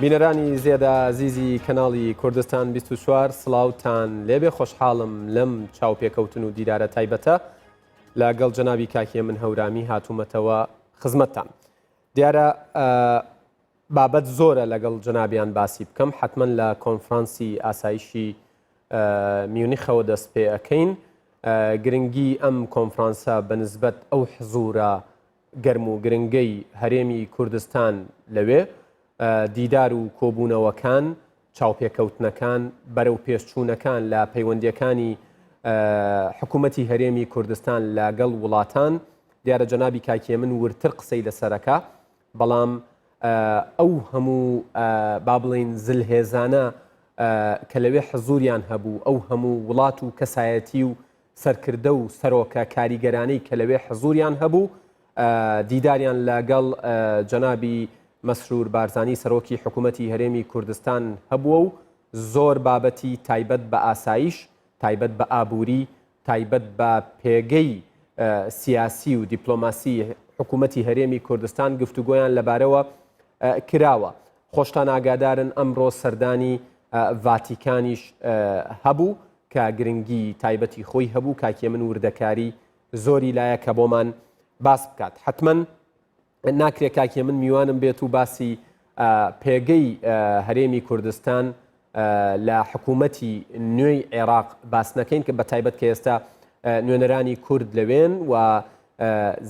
بینەرانی زێدە ئازیزی کەناڵی کوردستان 24 سڵاوتان لێبێ خۆشحاڵم لەم چاوپێکەوتن و دیدارە تایبەتە لەگەڵ جەنابی کاک هێمن هەورامی هاتوومەتەوە خزمەتتان. دیارە بابەت زۆرە لەگەڵ جەنابیان باسی بکەم حتمما لە کۆنفرانسی ئاسایشی میونیخەوە دەست پێ ئەەکەین گرنگی ئەم کۆنفرانسە بە نسبەت ئەو حزورە گەرم و گرنگەی هەرێمی کوردستان لەوێ، دیدار و کۆبوونەوەکان، چاوپێکەوتنەکان، بەرەوپێشچوونەکان لە پەیوەندییەکانی حکوومەتی هەرێمی کوردستان لەگەڵ وڵاتان، دیارە جەنابی کاک هێمن وردتر قسەی لەسەرەکا، بەڵام ئەو هەموو با بڵێین زلهێزانە کە لەوێ حزوریان هەبوو، ئەو هەموو وڵات و کەسایەتی و سەرکردە و سەرۆکە کاریگەرانەی کە لەوێ حزوریان هەبوو، دیداریان لەگەڵ جەنابی مەسرور بارزانی سەرۆکی حکوومەتی هەرێمی کوردستان هەبووە و زۆر بابەتی تایبەت بە ئاسایش، تایبەت بە ئابووری، تایبەت بە پێگەی سیاسی و دیپلۆماسی حکوومەتی هەرێمی کوردستان گفتوگۆیان لەبارەوە کراوە. خۆشتان ئاگادارن ئەمڕۆ سەردانی ڤاتیکانیش هەبوو کە گرنگی تایبەتی خۆی هەبوو، کاک هێمن وردەکاری زۆری لایە کە بۆمان باس بکات. حەتمەن ناکرێ کاک هێمن میوانم بێت و باسی پێگەی هەرێمی کوردستان لە حکوومەتی نوێی عێراق باس نەکەین کە بە تایبەت کە ئێستا نوێنەرانی کورد لەوێن و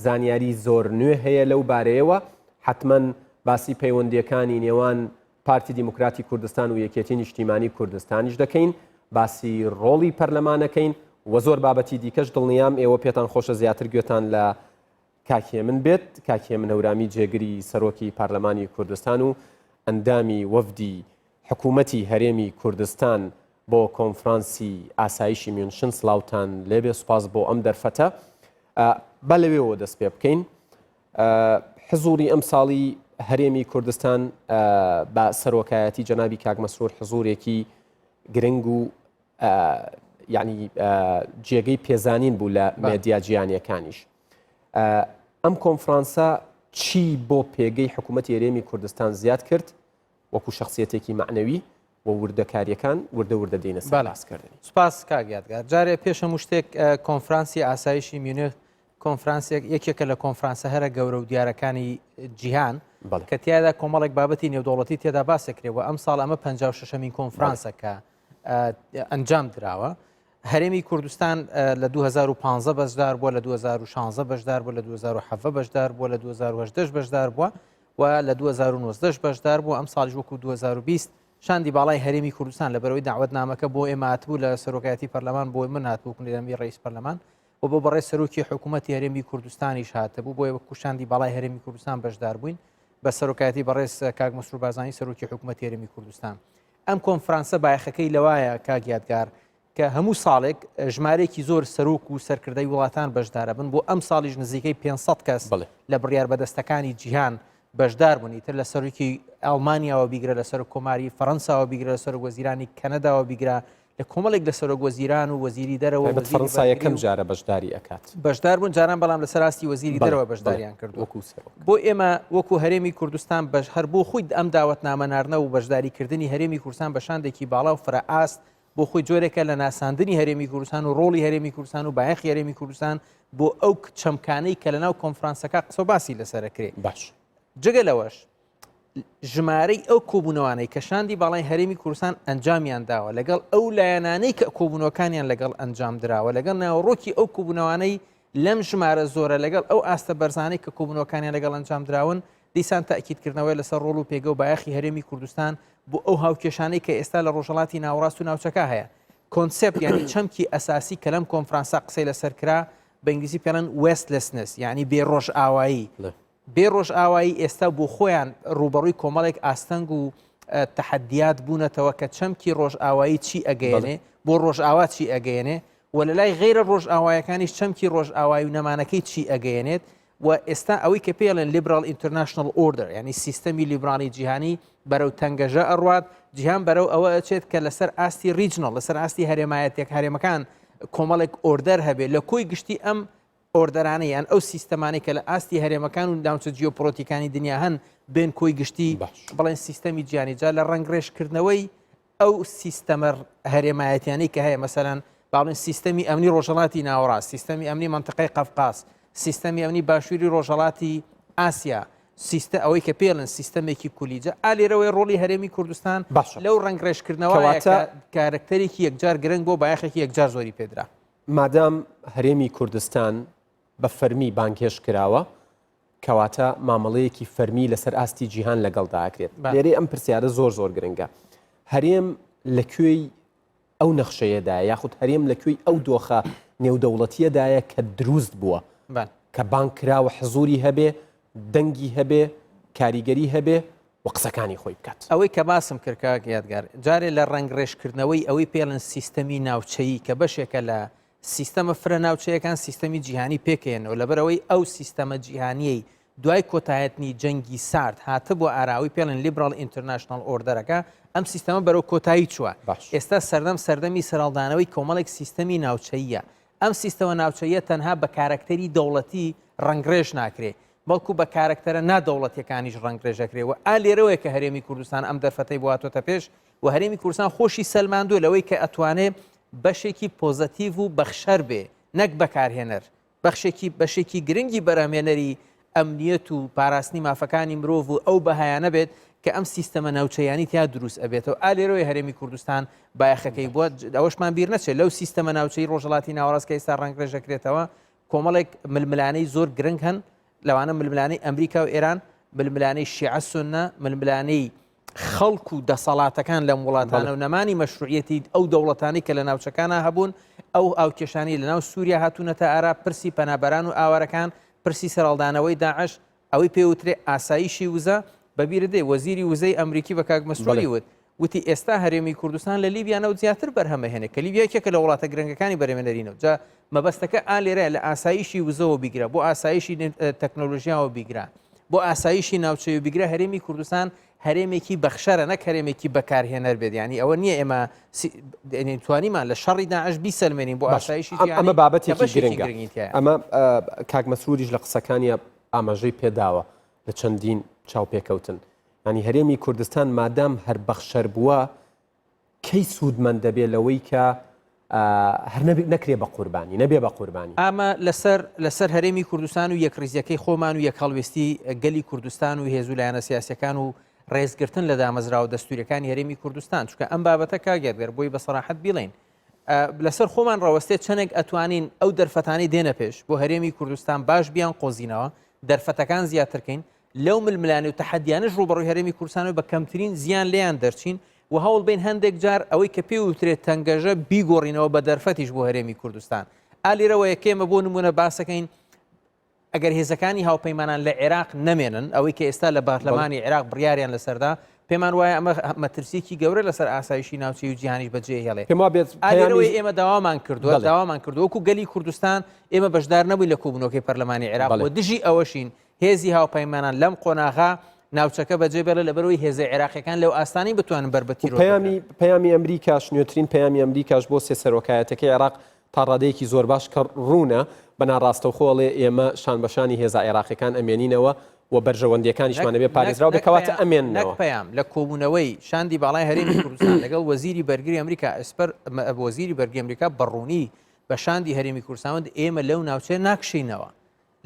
زانیاری زۆر نوێ هەیە لەو بارەیەوە حتمما باسی پەیوەندیەکانی نێوان پارتی دیموکراتی کوردستان و یەکێتی نیشتیمانی کوردستانیش دەکەین، باسی ڕۆڵی پەرلەمانەکەین و زۆر بابەتی دیکەش، دڵنیام ئێوە پێتان خۆشە زیاتر گوێتان لە کاک هێمن بێت، کاک هێمن هەورامی جێگری سەرۆکی پەرلەمانی کوردستان و ئەندامی وەفدی حکوومەتی هەرێمی کوردستان بۆ کۆنفرانسی ئاسایشی میونشن سڵاوتان لێبێ سوپاس بۆ ئەم دەرفەتە با لەوێوە دەست پێ بکەین. حزوری ئەمساڵی هەرێمی کوردستان بە سەرۆکایەتی جەنابی کاک مەسرور حزورێکی گرنگ و یعنی جێگەی پێزانین بوو لە مێدیا جیانیەکانیش ئەم کۆنفرانسە چی بۆ پێگەی حکوومەتی هەرێمی کوردستان زیاد کرد وەکو شخصیتێکی معنەوی و وردەکاریەکان وردە وردە دێنە سەر باسکردنی. سوپاس کاک یادگار. جارێ پێش هەموو شتێک کۆنفرانسی ئاسایشی میونخ کۆنفرانسێک یەکێکە لە کۆنفرانسە هەرە گەورە و دیارەکانی جیهان کە تیادا کۆمەڵێک بابەتی نێودەوڵەتی تێدا باسەکرێ و ئەم ساڵ ئەمە 56مین کۆنفرانسە کە ئەنجام دراوە. هەرێمی کوردستان لە 2015 بەشدار بووە لە 2016 بەشدار بوو لە 2017 بەشدار بووە لە 2010 بەشدار بووە و لە 2019 بەشدار بوو ئەم ساڵیش وەکو 2020 شاندی باڵای هەرێمی کوردستان لە بەرەوەی داوەتنامەکە بۆ ئێمە هاتبوو لە سەرۆکایەتی پەرلەمان بۆ من هاتبوو کنێرەمی ڕئیس پەرلەمان و بۆ بەڕێز سەرۆکی حکوومەتی هەرێمی کوردستانیش هاتبوو، بۆیە وەکوو شاندی باڵای هەرێمی کوردستان بەشدار بووین بە سەرۆکایەتی بەڕێز کاک مەسرور بارزانی سەرۆکی حکوومەتی هەرێمی کوردستان. ئەم کۆنفرانسە بایەخەکەی لەوایە کاک یادگار کە هەموو ساڵێک ژمارەیەکی زۆر سەرۆک و سەرکردەی وڵاتان بەشدارە بن بۆ ئەم ساڵیش نزیکەی 500 کەس لە بڕیار بەدەستەکانی جیهان بەشدار بوون ئیتر لە سەرۆکی ئەڵمانیاوە بیگرە لە سەرۆک کۆماری فەرەنساوە بیگرە لە سەرۆک وەزیرانی کەنەداوە بیگرە لە کۆمەڵێک لە سەرۆک وەزیران و وەزیری دەرەوە تایبەت فەرەنسا یەکەم جارە بەشداری ئەکات. بەشدار بوون جاران بەڵام لەسەر ئاستی وەزیری دەرەوە بەشداریان کردووە. وەکو سەرۆک. بۆ ئێمە وەکو هەرێمی کوردستان بەش هەر بۆ خۆی ئەم داوەتنامە ناردنە و بەشداریکردنی هەرێمی کوردستان بە شاندێکی باڵا و فرە ئاست بۆ خۆی جۆرێکە لە ناساندنی هەرێمی کوردستان و ڕۆڵی هەرێمی کوردستان و بایەخی هەرێمی کوردستان بۆ ئەو چەمکانەی کە لەناو کۆنفرانسەکە قسە و باسی لەسەر ئەکرێ. باش. جگە لەوەش ژمارەی ئەو کۆبوونەوانەی کە شاندی باڵای هەرێمی کوردستان ئەنجامیان داوە لەگەڵ ئەو لایەنانەی کە کۆبوونەوەکانیان لەگەڵ ئەنجام دراوە لەگەڵ ناوەڕۆکی ئەو کۆبوونەوانەی لەم ژمارە زۆرە لەگەڵ ئەو ئاستە بەرزانەی کە کۆبوونەوەکانیان لەگەڵ ئەنجام دراون دیسان تاکیدکردنەوەی لەسەر ڕۆڵ و پێگە و بایەخی هەرێمی کوردستان بۆ ئەو هاوکێشانەی کە ئێستا لە ڕۆژهەڵاتی ناوەڕاست و ناوچەکە هەیە concept یانی چەمکی ئەساسی کە لەم کۆنفرانسە قسەی لەسەر کرا بە ئینگلیزی پێڵێن Westlessness یانی بێ ڕۆژئاوایی بێ ڕۆژئاوایی ئێستا بۆ خۆیان ڕووبەڕووی کۆمەڵێک ئاستەنگ و تەحەدیات بوونەتەوە کە چەمکی ڕۆژئاوایی چی ئەگەیەنێ، بۆ ڕۆژئاوا چی ئەگەیەنێ و لە لای غەیرە ڕۆژئاوایەکانیش چەمکی ڕۆژئاوایی و نەمانەکەی چی ئەگەیەنێت و ئێستا ئەوەی کە پێڵێن liberal international order یعنی سیستەمی لیبراڵی جیهانی بەرەو تەنگەژە ئەڕوات جیهان بەرەو ئەوە ئەچێت کە لەسەر ئاستی regional لەسەر ئاستی هەرێمایەتێک هەرێمەکان کۆمەڵێک order هەبێت لە کۆی گشتی ئەم. order انە یان ئەو سیستەمانەی کە لە ئاستی هەرێمەکان و ناوچە جیۆپۆلەتیکانی دنیا هەن بێن کۆی گشتی بڵێن سیستەمی جیانی جا لە ڕەنگڕێژکردنەوەی ئەو سیستەمە هەرێمایەتیانەی کە هەیە مەسەلەن باڵێن سیستەمی ئەمنی ڕۆژهەڵاتی ناوەڕاست سیستەمی ئەمنی منطقەی قەفقاس سیستەمی ئەمنی باشووری ڕۆژهەڵاتی ئاسیا سیستە ئەوەی کە پێڵن سیستەمێکی کولیجە ئا لێرەوەی ڕۆڵی هەرێمی کوردستان باشە لەو ڕەنگڕێژکردنەوە کەواتە کارەکتەرێکی یەکجار گرنگ بۆ بایەخێکی یەکجار زۆری پێدرا. مادام هەرێمی کوردستان بە فەرمی بانگهێشت کراوە، کەواتە مامەڵەیەکی فەرمی لەسەر ئاستی جیهان لەگەڵدا ئەکرێت. لێرەی ئەم پرسیارە زۆر زۆر گرنگە. هەرێم لە کوێی ئەو نەخشەیەدایە یاخود هەرێم لە کوێی ئەو دۆخە نێودەوڵەتیەدایە کە دروست بووە کە بانگ کراوە حزوری هەبێ، دەنگی هەبێ، کاریگەری هەبێ و قسەکانی خۆی بکات. ئەوەی کە باسم کرد کاک یادگار، جارێ لە ڕەنگڕێژکردنەوەی ئەوەی پێڵێن سیستەمی ناوچەیی کە بەشێکە لە سیستەمە فرە ناوچەیەکان سیستەمی جیهانی پێکەیەنەوە لەبەرئەوەی ئەو سیستەمە جیهانیەی دوای کۆتایەتنی جەنگی سارد هاتبووە ئاراوەی پێڵێن liberal international order ەکە ئەم سیستەمە بەرەو کۆتایی چووە باش. ئێستا سەردەم سەردەمی سەرهەڵدانەوەی کۆمەڵێک سیستەمی ناوچەییە ئەم سیستەمە ناوچەییە تەنها بە کارەکتەری دەوڵەتی ڕەنگڕێژ ناکرێ بەڵکو بە کارەکتەرە نا دەوڵەتیەکانیش ڕەنگڕێژ ئەکرێ و ئا لێرەوەیە کە هەرێمی کوردستان ئەم دەرفەتەی بۆ هاتۆتە پێش و هەرێمی کوردستان خۆشی سەلماندووە لەوەی کە ئەتوانێ بەشێکی پۆزەتیڤ و بەخشەر بێ نەک بەکارهێنەر بەخشێکی بەشێکی گرنگی بەرهەمهێنەری ئەمنیەت و پاراستنی مافەکانی مرۆڤ و ئەو بەهایانە بێت کە ئەم سیستەمە ناوچەیانی تیا دروست ئەبێتەوە ئا لێرەوەی هەرێمی کوردستان بایەخەکەی بووە ئەوەشمان بیر نەچێت لەو سیستەمە ناوچەی ڕۆژهەڵاتی ناوەڕاست کە ئێستا ڕەنگڕێژەکرێتەوە کۆمەڵێک ململانێی زۆر گرنگ هەن، لەوانە ململانێی ئەمریکا و ئێران، ململانێی شیعە سوننە، ململانێی خەڵک و دەسەڵاتەکان لەم وڵاتانە و نەمانی مەشروعیەتی ئەو دەوڵەتانەی کە لە ناوچەکانا هەبوون، ئەو هاوکێشانەی لەناو سووریا هاتوونەتە ئارا، پرسی پەنابەران و ئاوارەکان، پرسی سەرهەڵدانەوەی داعش، ئەوەی پێ وترێ ئاسایشی وزە، بە بیرت دێ وەزیری وزەی ئەمریکی بە کاک مەسرۆری وت، وتی ئێستا هەرێمی کوردستان لە لیبیا نەوت زیاتر بەرهەم ئەهێنێ کە لیبیا یەکێکە لە وڵاتە گرنگەکانی بەرهەمێنەری نەوت. جا مەبەستەکە ئا لێرەیە لە ئاسایشی وزەوە بیگرە بۆ ئاسایشی تەکنۆلۆژیاوە بیگرە بۆ ئاسایشی ناوچەی و بیگرە هەرێمی کوردستان هەرێمێکی بەخشەرە نەک هەرێمێکی بەکارهێنەر بێت یانی ئەوە نییە ئێمە توانیمان لە شەڕی داعش بیسەلمێنین بۆ ئاسایشی ئەمە بابەتێکی گرنگە ئەمە کاک مەسروریش لە قسەکانیە ئاماژەی پێداوە لە چەندین چاوپێکەوتن ینی هەرێمی کوردستان مادام هەر بەخشەر بووە کەی سوودمەند دەبێ لەوەی کە هەر نەکرێ بە قوربانی نەبێ بە قوربانی. ئامە لەسەر لەسەر هەرێمی کوردستان و یەکڕیزیەکەی خۆمان و یەکهەڵوێستی گەلی کوردستان و هێز و لایەنە سیاسیەکان و ڕێزگرتن لە دامەزراوە دەستوریەکانی هەرێمی کوردستان چونکە ئەم بابەتە کاک یادگەر بۆی بە سەراحەت بیڵێین لەسەر خۆمان ڕەوەستێ چەندێک ئەتوانین ئەو دەرفەتانەی دێنە پێش بۆ هەرێمی کوردستان باش بیان قۆزینەوە دەرفەتەکان زیاترکەین لەو ململانێ و تەحەدیانەش ڕووبەڕووی هەرێمی کوردستان و بە کەمترین زیان لێیان دەرچین و هەوڵ بین هەندێک جار ئەوەی کە پێی وترێت تەنگەژە بیگۆڕینەوە بە دەرفەتیش بۆ هەرێمی کوردستان. ئا لێرەوەیە کە ئێمە بۆ نموونە باسەکەین ئەگەر هێزەکانی هاوپەیمانان لە عێراق نەمێنن، ئەوەی کە ئێستا لە پەرلەمانی عێراق بڕیاریان لەسەردا، پێمان وایە ئەمە مەترسییەکی گەورە لەسەر ئاسایشی ناوچەیی و جیهانیش بەجێهێڵێ. پێم وابێت ئا لێرەوەیە ئێمە داوامان کردووە، داوامان کردووە وەکوو گەلی کوردستان ئێمە بەشدار نەبووین لە کۆبوونەوەکەی پەرلەمانی عێراق و دژی ئەوەشین هێزی هاوپەیمانان لەم قۆناغە ناوچەکە بەجێ بێڵێ لەبەرئەوەی هێزە عێراقیەکان لەو ئاستانەی بتوانن بەر بە تیرۆر پەیامی پەیامی ئەمریکاش نوێترین پەیامی ئەمریکاش بۆ سێ سەرۆکایەتەکەی عێراق تا ڕادەیەکی زۆر باش کە ڕوونە بە ناڕاستەوخۆ ئەڵێ ئێمە شانبەشانی هێزە عێراقیەکان ئەمێنینەوە و بەرژەوەندیەکانیشمان ئەبێ پارێزراو بێ کەواتە ئەمێننەوە. نەک پەیام لە کۆبوونەوەی شاندی باڵای هەرێمی کوردستان لەگەڵ وەزیری بەرگری ئەمریکا ئەسپەر وەزیری بەرگری ئەمریکا بە ڕوونی بە شاندی هەرێمی کوردستان وت ئێمە لەو ناوچەیە ناکشینەوە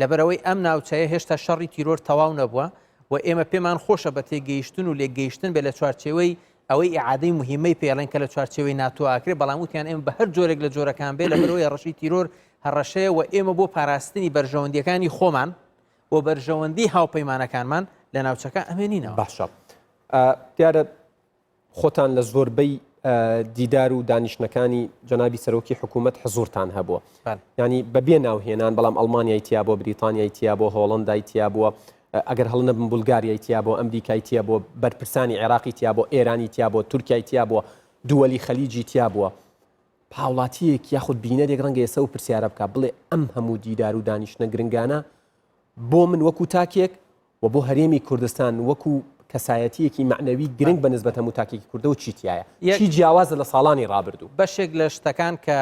لەبەرئەوەی ئەم ناوچەیە هێشتا شەڕی تیرۆر تەواو نەبووە و ئێمە پێمان خۆشە بە تێگەیشتن و لێکگەیشتن بێت لە چوارچێوەی ئەوەی ئیعادەی موهیمەی پێڵێن کە لە چوارچێوەی ناتۆ ئاکرێ، بەڵام وتیان ئێمە بە هەر جۆرێک لە جۆرەکان بێ لەبەرئەوەی هەڕەشەی تیرۆر هەڕەشەیە و ئێمە بۆ پاراستنی بەرژەوەندییەکانی خۆمان و بەرژەوەندی هاوپەیمانەکانمان لە ناوچەکە ئەمێنینەوە. باشە دیارە خۆتان لە زۆربەی دیدار و دانیشتنەکانی جەنابی سەرۆکی حکوومەت حزورتان هەبووە ینی بەبێ ناوهێنان بەڵام ئەڵمانیای تیا بۆ بریتانیای تیا بۆ هۆڵندای تیا بووە ئەگەر هەڵ نەبم بولگاریای تیا بۆ ئەمریکای تیا بۆ بەرپرسانی عێراقی تیا بۆ ئێرانی تیا بۆ تورکای تیا بووە دووەلی خەلیجی تیا بووە هاوڵاتیەک یاخود بینەرێک ڕەنگە ئێستا و پرسیارە بکە بڵێ ئەم هەموو دیدار و دانیشتنە گرنگانە بۆ من وەکو تاکێک و بۆ هەرێمی کوردستان وەکو کەسایەتیەکی مەعنەوی گرنگ بە نسبەت هەموو تاکێکی کوردەوە چی تایە چی جیاوازە لە ساڵانی ڕابردوو؟ بەشێک لە شتەکان کە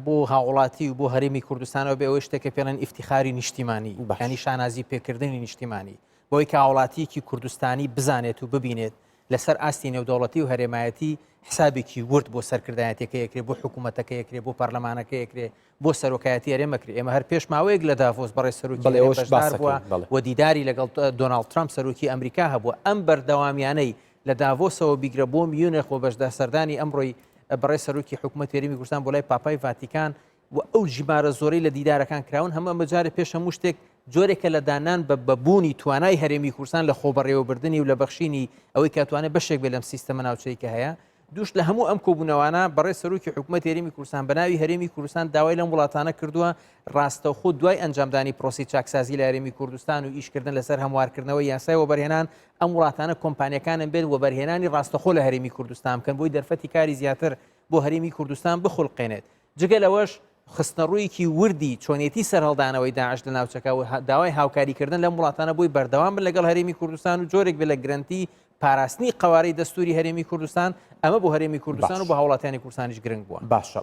بۆ هاوڵاتی و بۆ هەرێمی کوردستانەوە بێ ئەوەی شتێکە پێڵێن ئیفتیخاری نیشتیمانی ینی شانازی پێکردنی نیشتیمانی بۆی کە هاوڵاتیەکی کوردستانی بزانێت و ببینێت لەسەر ئاستی نێودەوڵەتی و هەرێمایەتی حسابێکی ورد بۆ سەرکردایەتەکە یەکرێ بۆ حکوومەتەکە یەکرێ بۆ پەرلەمانەکە یەکرێ بۆ سەرۆکایەتی هەرێم ئەکرێ ئێمە هەر پێش ماوەیەک لە داڤۆس بەڕێز سەرۆکی بەڵێ هەرێم ئەوەش بەشدار باسەکەین بووە بەڵێ. و دیداری لەگەڵ دۆناڵد ترەمپ سەرۆکی ئەمریکا هەبووە ئەم بەردەوامیانەی لە داڤۆسەوە بیگرە بۆ میونخ و بەشدار سەردانی ئەمڕۆی بەڕێز سەرۆکی حکوومەتی هەرێمی کوردستان بۆ لای پاپای ڤاتیکان و ئەو ژمارە زۆرەی لە دیدارەکان کراون هەموو ئەمە جارێ پێش هەموو شتێک جۆرێکە لە دانان بە بەبوونی توانای هەرێمی کوردستان لە خۆبەڕێوەبردنی و لە بەخشینی ئەوەی کە توانێت بەشێک بێ لەم سیستەمە ناوچەی کە هەیە دووش لە هەموو ئەم کۆبوونەوانە بەڕێز سەرۆکی حکومەتی هەرێمی کوردستان بە ناوی هەرێمی کوردستان داوای لەم وڵاتانە کردووە ڕاستەوخۆ دوای ئەنجامدانی پرۆسەی چاکسازی لە هەرێمی کوردستان و ئیشکردن لەسەر هەموارکردنەوەی یاسای وەبەرهێنان ئەم وڵاتانە کۆمپانیەکانن بێن وەبەرهێنانی ڕاستەخۆ لە هەرێمی کوردستان بکەن بۆی دەرفەتی کاری زیاتر بۆ هەرێمی کوردستان بخولقێنێت. جگە لەوەش خستنەڕوویەکی وردی چۆنێتی سەرهەڵدانەوەی داعش لە ناوچەکە و داوای هاوکاریکردن لەم وڵاتانە بۆی بەردەوام بن لەگەڵ هەرێمی کوردستان و جۆرێک بێ لە گرەنتی پاراستنی قەوارەی دەستوری هەرێمی کوردستان ئەمە بۆ هەرێمی کوردستان و بۆ هاوڵاتیانی کوردستانیش گرنگ بووە. باشە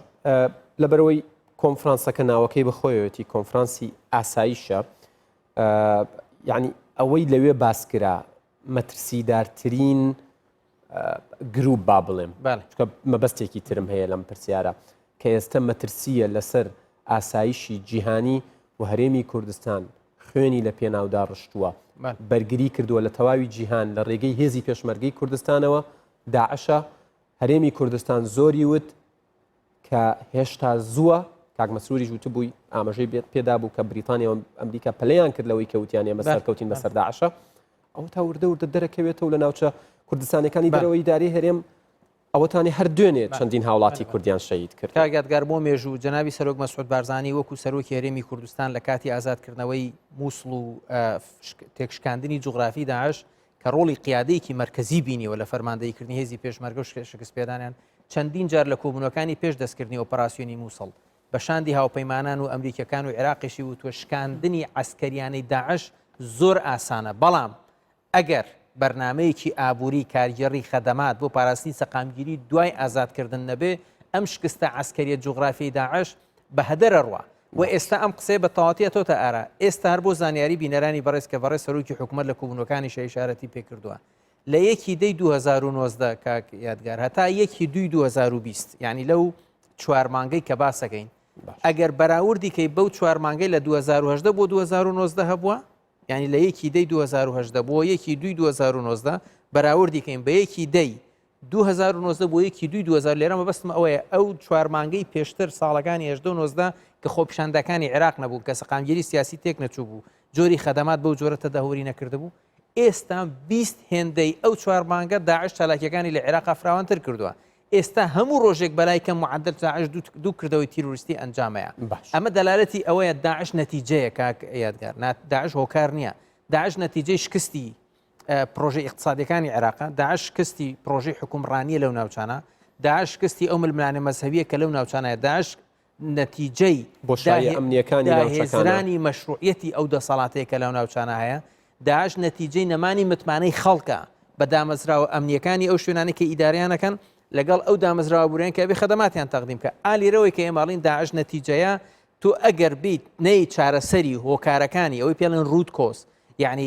لەبەرئەوەی کۆنفرانسەکە ناوەکەی بەخۆیەوەتی کۆنفرانسی ئاسایشە یعنی ئەوەی لەوێ باسکرا مەترسیدارترین گروپ با بڵێم چکە مەبەستێکی ترم هەیە لەم پرسیارە کە ئێستا مەترسیە لەسەر ئاسایشی جیهانی و هەرێمی کوردستان خوێنی لە پێناودا ڕشتووە بەرگری کردووە لە تەواوی جیهان لە ڕێگەی هێزی پێشمەرگەی کوردستانەوە داعشە هەرێمی کوردستان زۆری وت کە هێشتا زووە کاک مەسروریش وتبووی ئاماژەی پێدا بوو کە بریتانیا و ئەمریکا پەلەیان کرد لەوەی کە وتیان ئێمە سەرکەوتین بەسەر داعشە ئەوە تا وردە وردە دەرەکەوێتەوە لە ناوچە کوردستانەکانی دەرەوەی ئیدارەی هەرێم ئەوەتانی هەر دوێنێ چەندین هاوڵاتی کوردیان شەهید کرد. کاک یادگار بۆ مێژوو جەنابی سەرۆک مەسعود بارزانی وەکو سەرۆکی هەرێمی کوردستان لە کاتی ئازادکردنەوەی مووسڵ و تێکشکاندنی جوغرافی داعش کە ڕۆڵی قیادەیەکی مەرکەزی بینیوە لە فەرماندەییکردنی هێزی پێشمەرگە و شکستپێدانیان چەندین جار لە کۆبوونەوەکانی پێش دەستکردنی ئۆپەراسیۆنی مووسڵ بە شاندی هاوپەیمانان و ئەمریکیەکان و عێراقیشی وتووە شکاندنی عەسکەریانەی داعش زۆر ئاسانە بەڵام ئەگەر بەرنامەیەکی ئابووری کارگێڕی خەدەمات بۆ پاراستنی سەقامگیری دوای ئازادکردن نەبێ ئەم شکستە عەسکەریە جوغرافیەی داعش بە هەدەر ئەڕوا و ئێستا ئەم قسەیە بە تەواوەتی ئەتۆتە ئارا ئێستا هەر بۆ زانیاری بینەرانی بەڕێز کە بەڕێز سەرۆکی حکومەت لە کۆبوونەوەکانیشا ئیشارەتی پێکردووە لە یەکی دەی 2019 کاک یادگار هەتا یەکی دوی 2020 یعنی لەو چوار مانگەی کە باسەکەین ئەگەر بەراوردی کەی بەو چوار مانگەی لە 2018 بۆ 2019 هەبووە یعنی لە یەکی دەی 2018 بۆ یەکی دوی 2019 بەراوردی کەین بە یەکی دەی 2019 بۆ یەکی دوی 2000 لێرە مەبەستم ئەوەیە ئەو چوار مانگەی پێشتر ساڵەکانی 18 و 19 کە خۆپیشاندەکانی عێراق نەبوو کە سەقامگیری سیاسی تێک نەچوو بوو جۆری خەدەمات بەو جۆرە تەدەهوری نەکردبوو ئێستا 20 هێندەی ئەو چوار مانگە داعش چالاکیەکانی لە عێراقا فراوانتر کردووە ئێستا هەموو ڕۆژێک بەلای کەم معدل داعش دوو کردەوەی تیرۆریستی ئەنجامەیە ئەمە دەلالەتی ئەوەیە داعش نەتیجەیە کاک یادگار داعش هۆکار نییە داعش نەتیجەی شکستی پرۆژە ئیقتسادیەکانی عێراقە، داعش شکستی پرۆژەی حوکمڕانیە لەو ناوچانە، داعش شکستی ئەو ململانێ مەزهەبیە کە لەو ناوچانەیە، داعش نەتیجەی بۆشاییە ئەمنیەکانی ناوچەکانە. داهێزرانی مەشروعیەتی ئەو دەسەڵاتەیە کە لەو ناوچانە هەیە، داعش نەتیجەی نەمانی متمانەی خەڵکە بە دامەزراوە ئەمنیەکانی ئەو شوێنانەی کە ئیدارەیان ئەکەن لەگەڵ ئەو دامەزراوە بوریان کە ئەبێ خەدەماتیان تەقدیم کە. ئا لێرەوەی کە ئێمە ئەڵێین داعش نەتیجەیە تۆ ئەگەر بیت نەی چارەسەری هۆکارەکانی ئەوەی پێڵێن root cause یعنی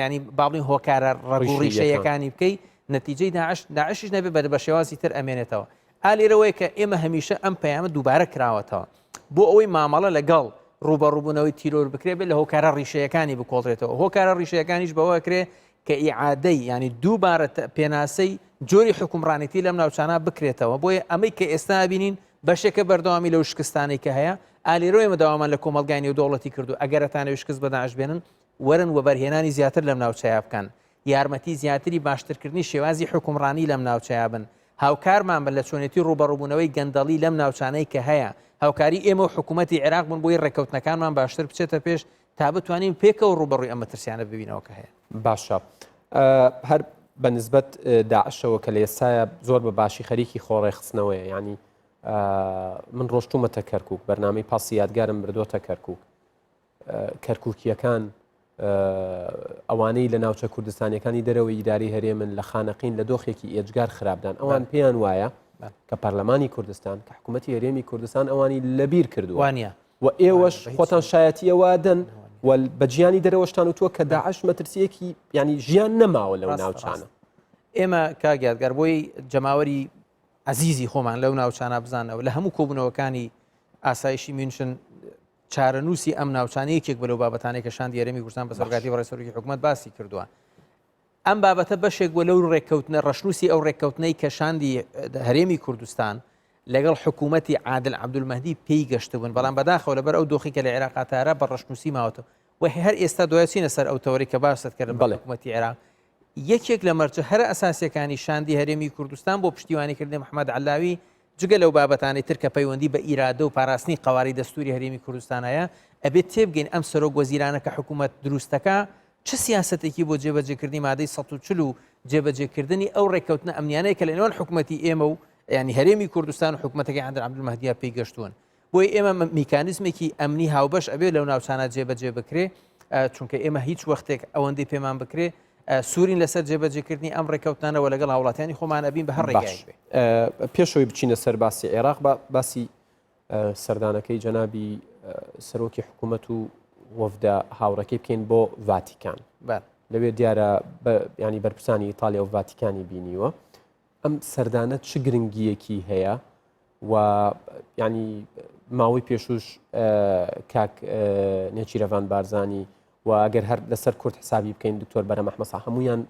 ینی با بڵین هۆکارە ڕەگوڕیشەیەکانی بکەی نەتیجەی داعش داعشیش نەبێ بە بە شێوازی تر ئەمێنێتەوە ئا لێرەوەیە کە ئێمە هەمیشە ئەم پەیامە دووبارە کراوەتەوە بۆ ئەوەی مامەڵە لەگەڵ ڕوبەڕوبوونەوەی تیرۆر بکرێ بێت لە هۆکارە ڕیشەیەکانی بکۆڵرێتەوە هۆکارە ڕیشەیەکانیش بەوە کرێ کە ئیعادەی یانی دووبارە پێناسەی جۆری حوکمڕانێتی لەم ناوچانە بکرێتەوە، بۆیە ئەمەی کە ئێستا ئەبینین بەشێکە بەردەوامی لەو شکستانەی کە هەیە، ئا لێرەوە ئێمە داوامان لە کۆمەڵگای نێودەوڵەتی کردووە ئەگەر ئەتانەوێت شکست بە داعش بێنن وەرن وەبەرهێنانی زیاتر لەم ناوچەیە بکەن، یارمەتی زیاتری باشترکردنی شێوازی حوکمڕانی لەم ناوچەیە بن، هاوکارمان بن لە چۆنێتی ڕووبەڕووبوونەوەی گەندەڵی لەم ناوچانەی کە هەیە، هاوکاری ئێمە و حکوومەتی عێراق بن بۆی ڕێککەوتنەکانمان باشتر بچێتە پێش تا بتوانین پێکەوە ڕووبەڕووی ئەم مەترسیانە ببینەوە کە هەیە. باشە هەر بە نسبەت داعشەوە کە لە ئێستایا زۆر بە باشی خەریکی خۆڕێخستنەوەیە ینی من ڕۆشتومەتە کەرکک بەرنمەی پاسی یادگارم بردوتە کەرکک کەرککیەکان. ئەوانەی لە ناوچە کوردستانیەکانی دەرەوەی ئیداری هەرێمن لە خانەقین لە دۆخێکی ئێجگار خراپدان ئەوان پێیان وایە کە پەرلەمانی کوردستان کە حکوومەتی هەرێمی کوردستان ئەوانی لەبیر کردووە وانە و ئێوەش خۆتان شایەتیەوە دەن و بە گیانی دەرەوەشتان و تۆ کە داعش مەترسیەکی ینی ژیان نەماوە لەو ناوچانە ئێمە کاک یادگار بۆی جەماوەری عەزیزی خۆمان لەو ناوچانە بزانەوە لە هەموو کۆبوونەوەکانی ئاسایشی میونشن چارەنووسی ئەم ناوچانە یەکێک بە لەو بابەتانەی کە شاندی هەرێمی کوردستان بە سەرۆکایەتی بەڕێز سەرۆکی حکوومەت باسی کردووە. ئەم بابەتە بەشێک بووە لەو ڕێککەوتنە ڕەشنووسی ئەو ڕێککەوتنەی کە شاندی هەرێمی کوردستان لەگەڵ حکوومەتی عادل عەبدولمەهدی پێی گەشتبوون بەڵام بەداخەوە لەبەر ئەو دۆخی کە لە عێراق تارا بە ڕەشنووسی ماوەتەوە و هەر ئێستا دوای چینە سەر ئەو تەوەری کە باست کرد بە حکوومەتی عێراق یەکێک لە مەرجە هەرە ئەساسیەکانی شاندی هەرێمی کوردستان بۆ پشتیوانیکردنی محەمەد عەلاوی، جگە لەو بابەتانەی تر کە پەیوەندی بە ئیرادە و پاراستنی قەوارەی دەستوری هەرێمی کوردستان هەیە، ئەبێت تێبگەین ئەم سەرۆک وەزیرانە کە حکومەت دروستەکا چ سیاسەتێکی بۆ جێبەجێکردنی مادەی 140 و جێبەجێکردنی ئەو ڕێککەوتنە ئەمنیانەیە کە لە نێوان حکومەتی ئێمە و یانی هەرێمی کوردستان و حکومەتەکەی عادل عەبدولمەهدیا پێی گەشتوون. بۆیە ئێمە میکانیزمێکی ئەمنی هاوبەش ئەبێ لەو ناوچانە جێبەجێ بکرێ چونکە ئێمە هیچ وەختێک ئەوەندەی پێمان بکرێ سوورین لەسەر جێبەجێکردنی ئەم ڕێککەوتنانەوە لەگەڵ هاوڵاتیانی خۆمان ئەبین بە هەر ڕێگایەک بێ. پێشەوەی بچینە سەر باسی عێراق با باسی سەردانەکەی جەنابی سەرۆکی حکوومەت و وەفدە هاوڕەکەی بکەین بۆ ڤاتیکان لەوێ دیارە ینی بەرپرسانی ئیتالیا و ڤاتیکانی بینیوە ئەم سەردانە چ گرنگیەکی هەیە و ینی ماوەی پێشوش کاک نێچیرەڤان بارزانی و ئەگەر هەر لەسەر کورد حسابی بکەین دکتۆر بەرە مەحمەسا هەمویان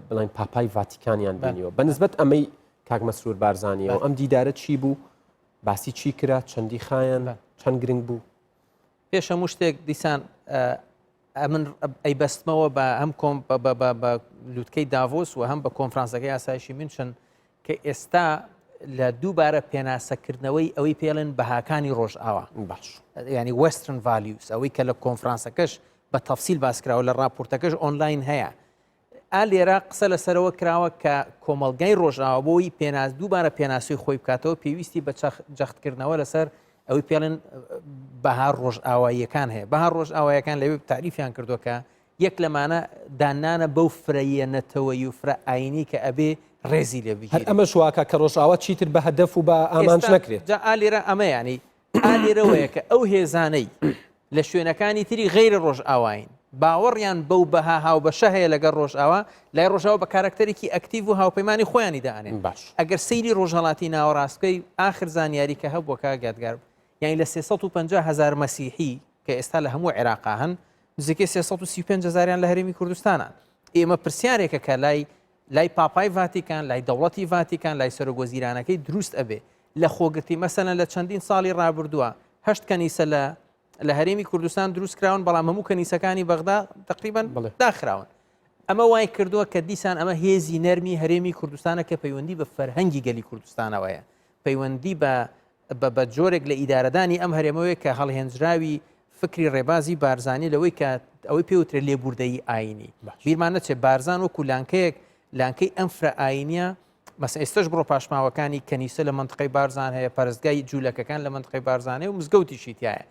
بڵێن پاپای ڤاتیکانیان بینیوە بەنسبەت ئەمەی کاک مەسرور بارزانیەوە ئەم دیدارە چی بوو باسی چی کرا چەندی خایەن چەند گرنگ بوو پێش هەموو شتێک دیسان ئەمن ئەیبەستمەوە بە هەم کۆم بە لوتکەی داڤۆس و هەم بە کۆنفرانسەکەی ئاسایشی مینشن کە ئێستا لە دووبارە پێناسەکردنەوەی ئەوەی پێڵێن بەهاکانی ڕۆژئاوا باش ینی Western values ئەوەی کە لە کۆنفرانسەکەش بە تەفسیل باسکراوە لە راپۆرتەکەش ئۆنلاین هەیە ئا لێرە قسە لەسەرەوە کراوە کە کۆمەڵگای ڕۆژئاوا بۆی پێناس دووبارە پێناسەی خۆی بکاتەوە پێویستی بە جەختکردنەوە لەسەر ئەوەی پێڵێن بەها ڕۆژئاواییەکان هەیە بەها ڕۆژئاوایەکان لەوێ تاریفیان کردووە کە یەک لەمانە داننانە بەو فرەیە نەتەوەیی و فرە ئاینی کە ئەبێ ڕێزی لێ بگیرێت. هەر ئەمەش واکا کە ڕۆژئاوا چیتر بە هەدەف و بە ئامانج نەکرێت. جا ئا لێرە ئەمە یانی ئا لێرەوەیە کە ئەو هێزانەی لە شوێنەکانی تری غەیرە ڕۆژئاواین باوەڕیان بەو بەها هاوبەشە هەیە لەگەڵ ڕۆژئاوا لای ڕۆژاوا بە کارەکتەرێکی ئەکتیڤ و هاوپەیمانی خۆیانی دائەنێن باش ئەگەر سەیری ڕۆژهەڵاتی ناوەڕاست بکەی ئاخر زانیاری کە هەبووە کاک یادگار یانی لە 350 هەزار مەسیحی کە ئێستا لە هەموو عێراقا هەن نزیکەی 335 هەزاریان لە هەرێمی کوردستانان ئێمە پرسیارێکە کە لای لای پاپای ڤاتیکان، لای دەوڵەتی ڤاتیکان، لای سەرۆک وەزیرانەکەی دروست ئەبێ لە خۆگرتی مەسەلەن لە چەندین ساڵی ڕابردووە هەشت کەنیسە لە لە هەرێمی کوردستان دروست کراون بەڵام هەموو کەنیسەکانی بەغدا تقریبان داخراون ئەمە وای کردووە کە دیسان ئەمە هێزی نەرمی هەرێمی کوردستانە کە پەیوەندی بە فەرهەنگی گەلی کوردستانەوەیە پەیوەندی بە بە بە جۆرێک لە ئیدارەدانی ئەم هەرێمەوەیە کە هەڵهێنجراوی فکری ڕێبازی بارزانی لەوەی کە ئەوەی پێوترێ لێبوردەیی ئایینی بیرمان نەچێت بارزان وەکو لانکەیەک لانکەی ئەم فرە ئایینیە مەسە ئێستش بڕۆ پاشماوەکانی کەنیسە لە منطقەی بارزان هەیە پەرستگای جوولەکەکان لە منطقەی بارزانەیە و مزگەوتیشی تایە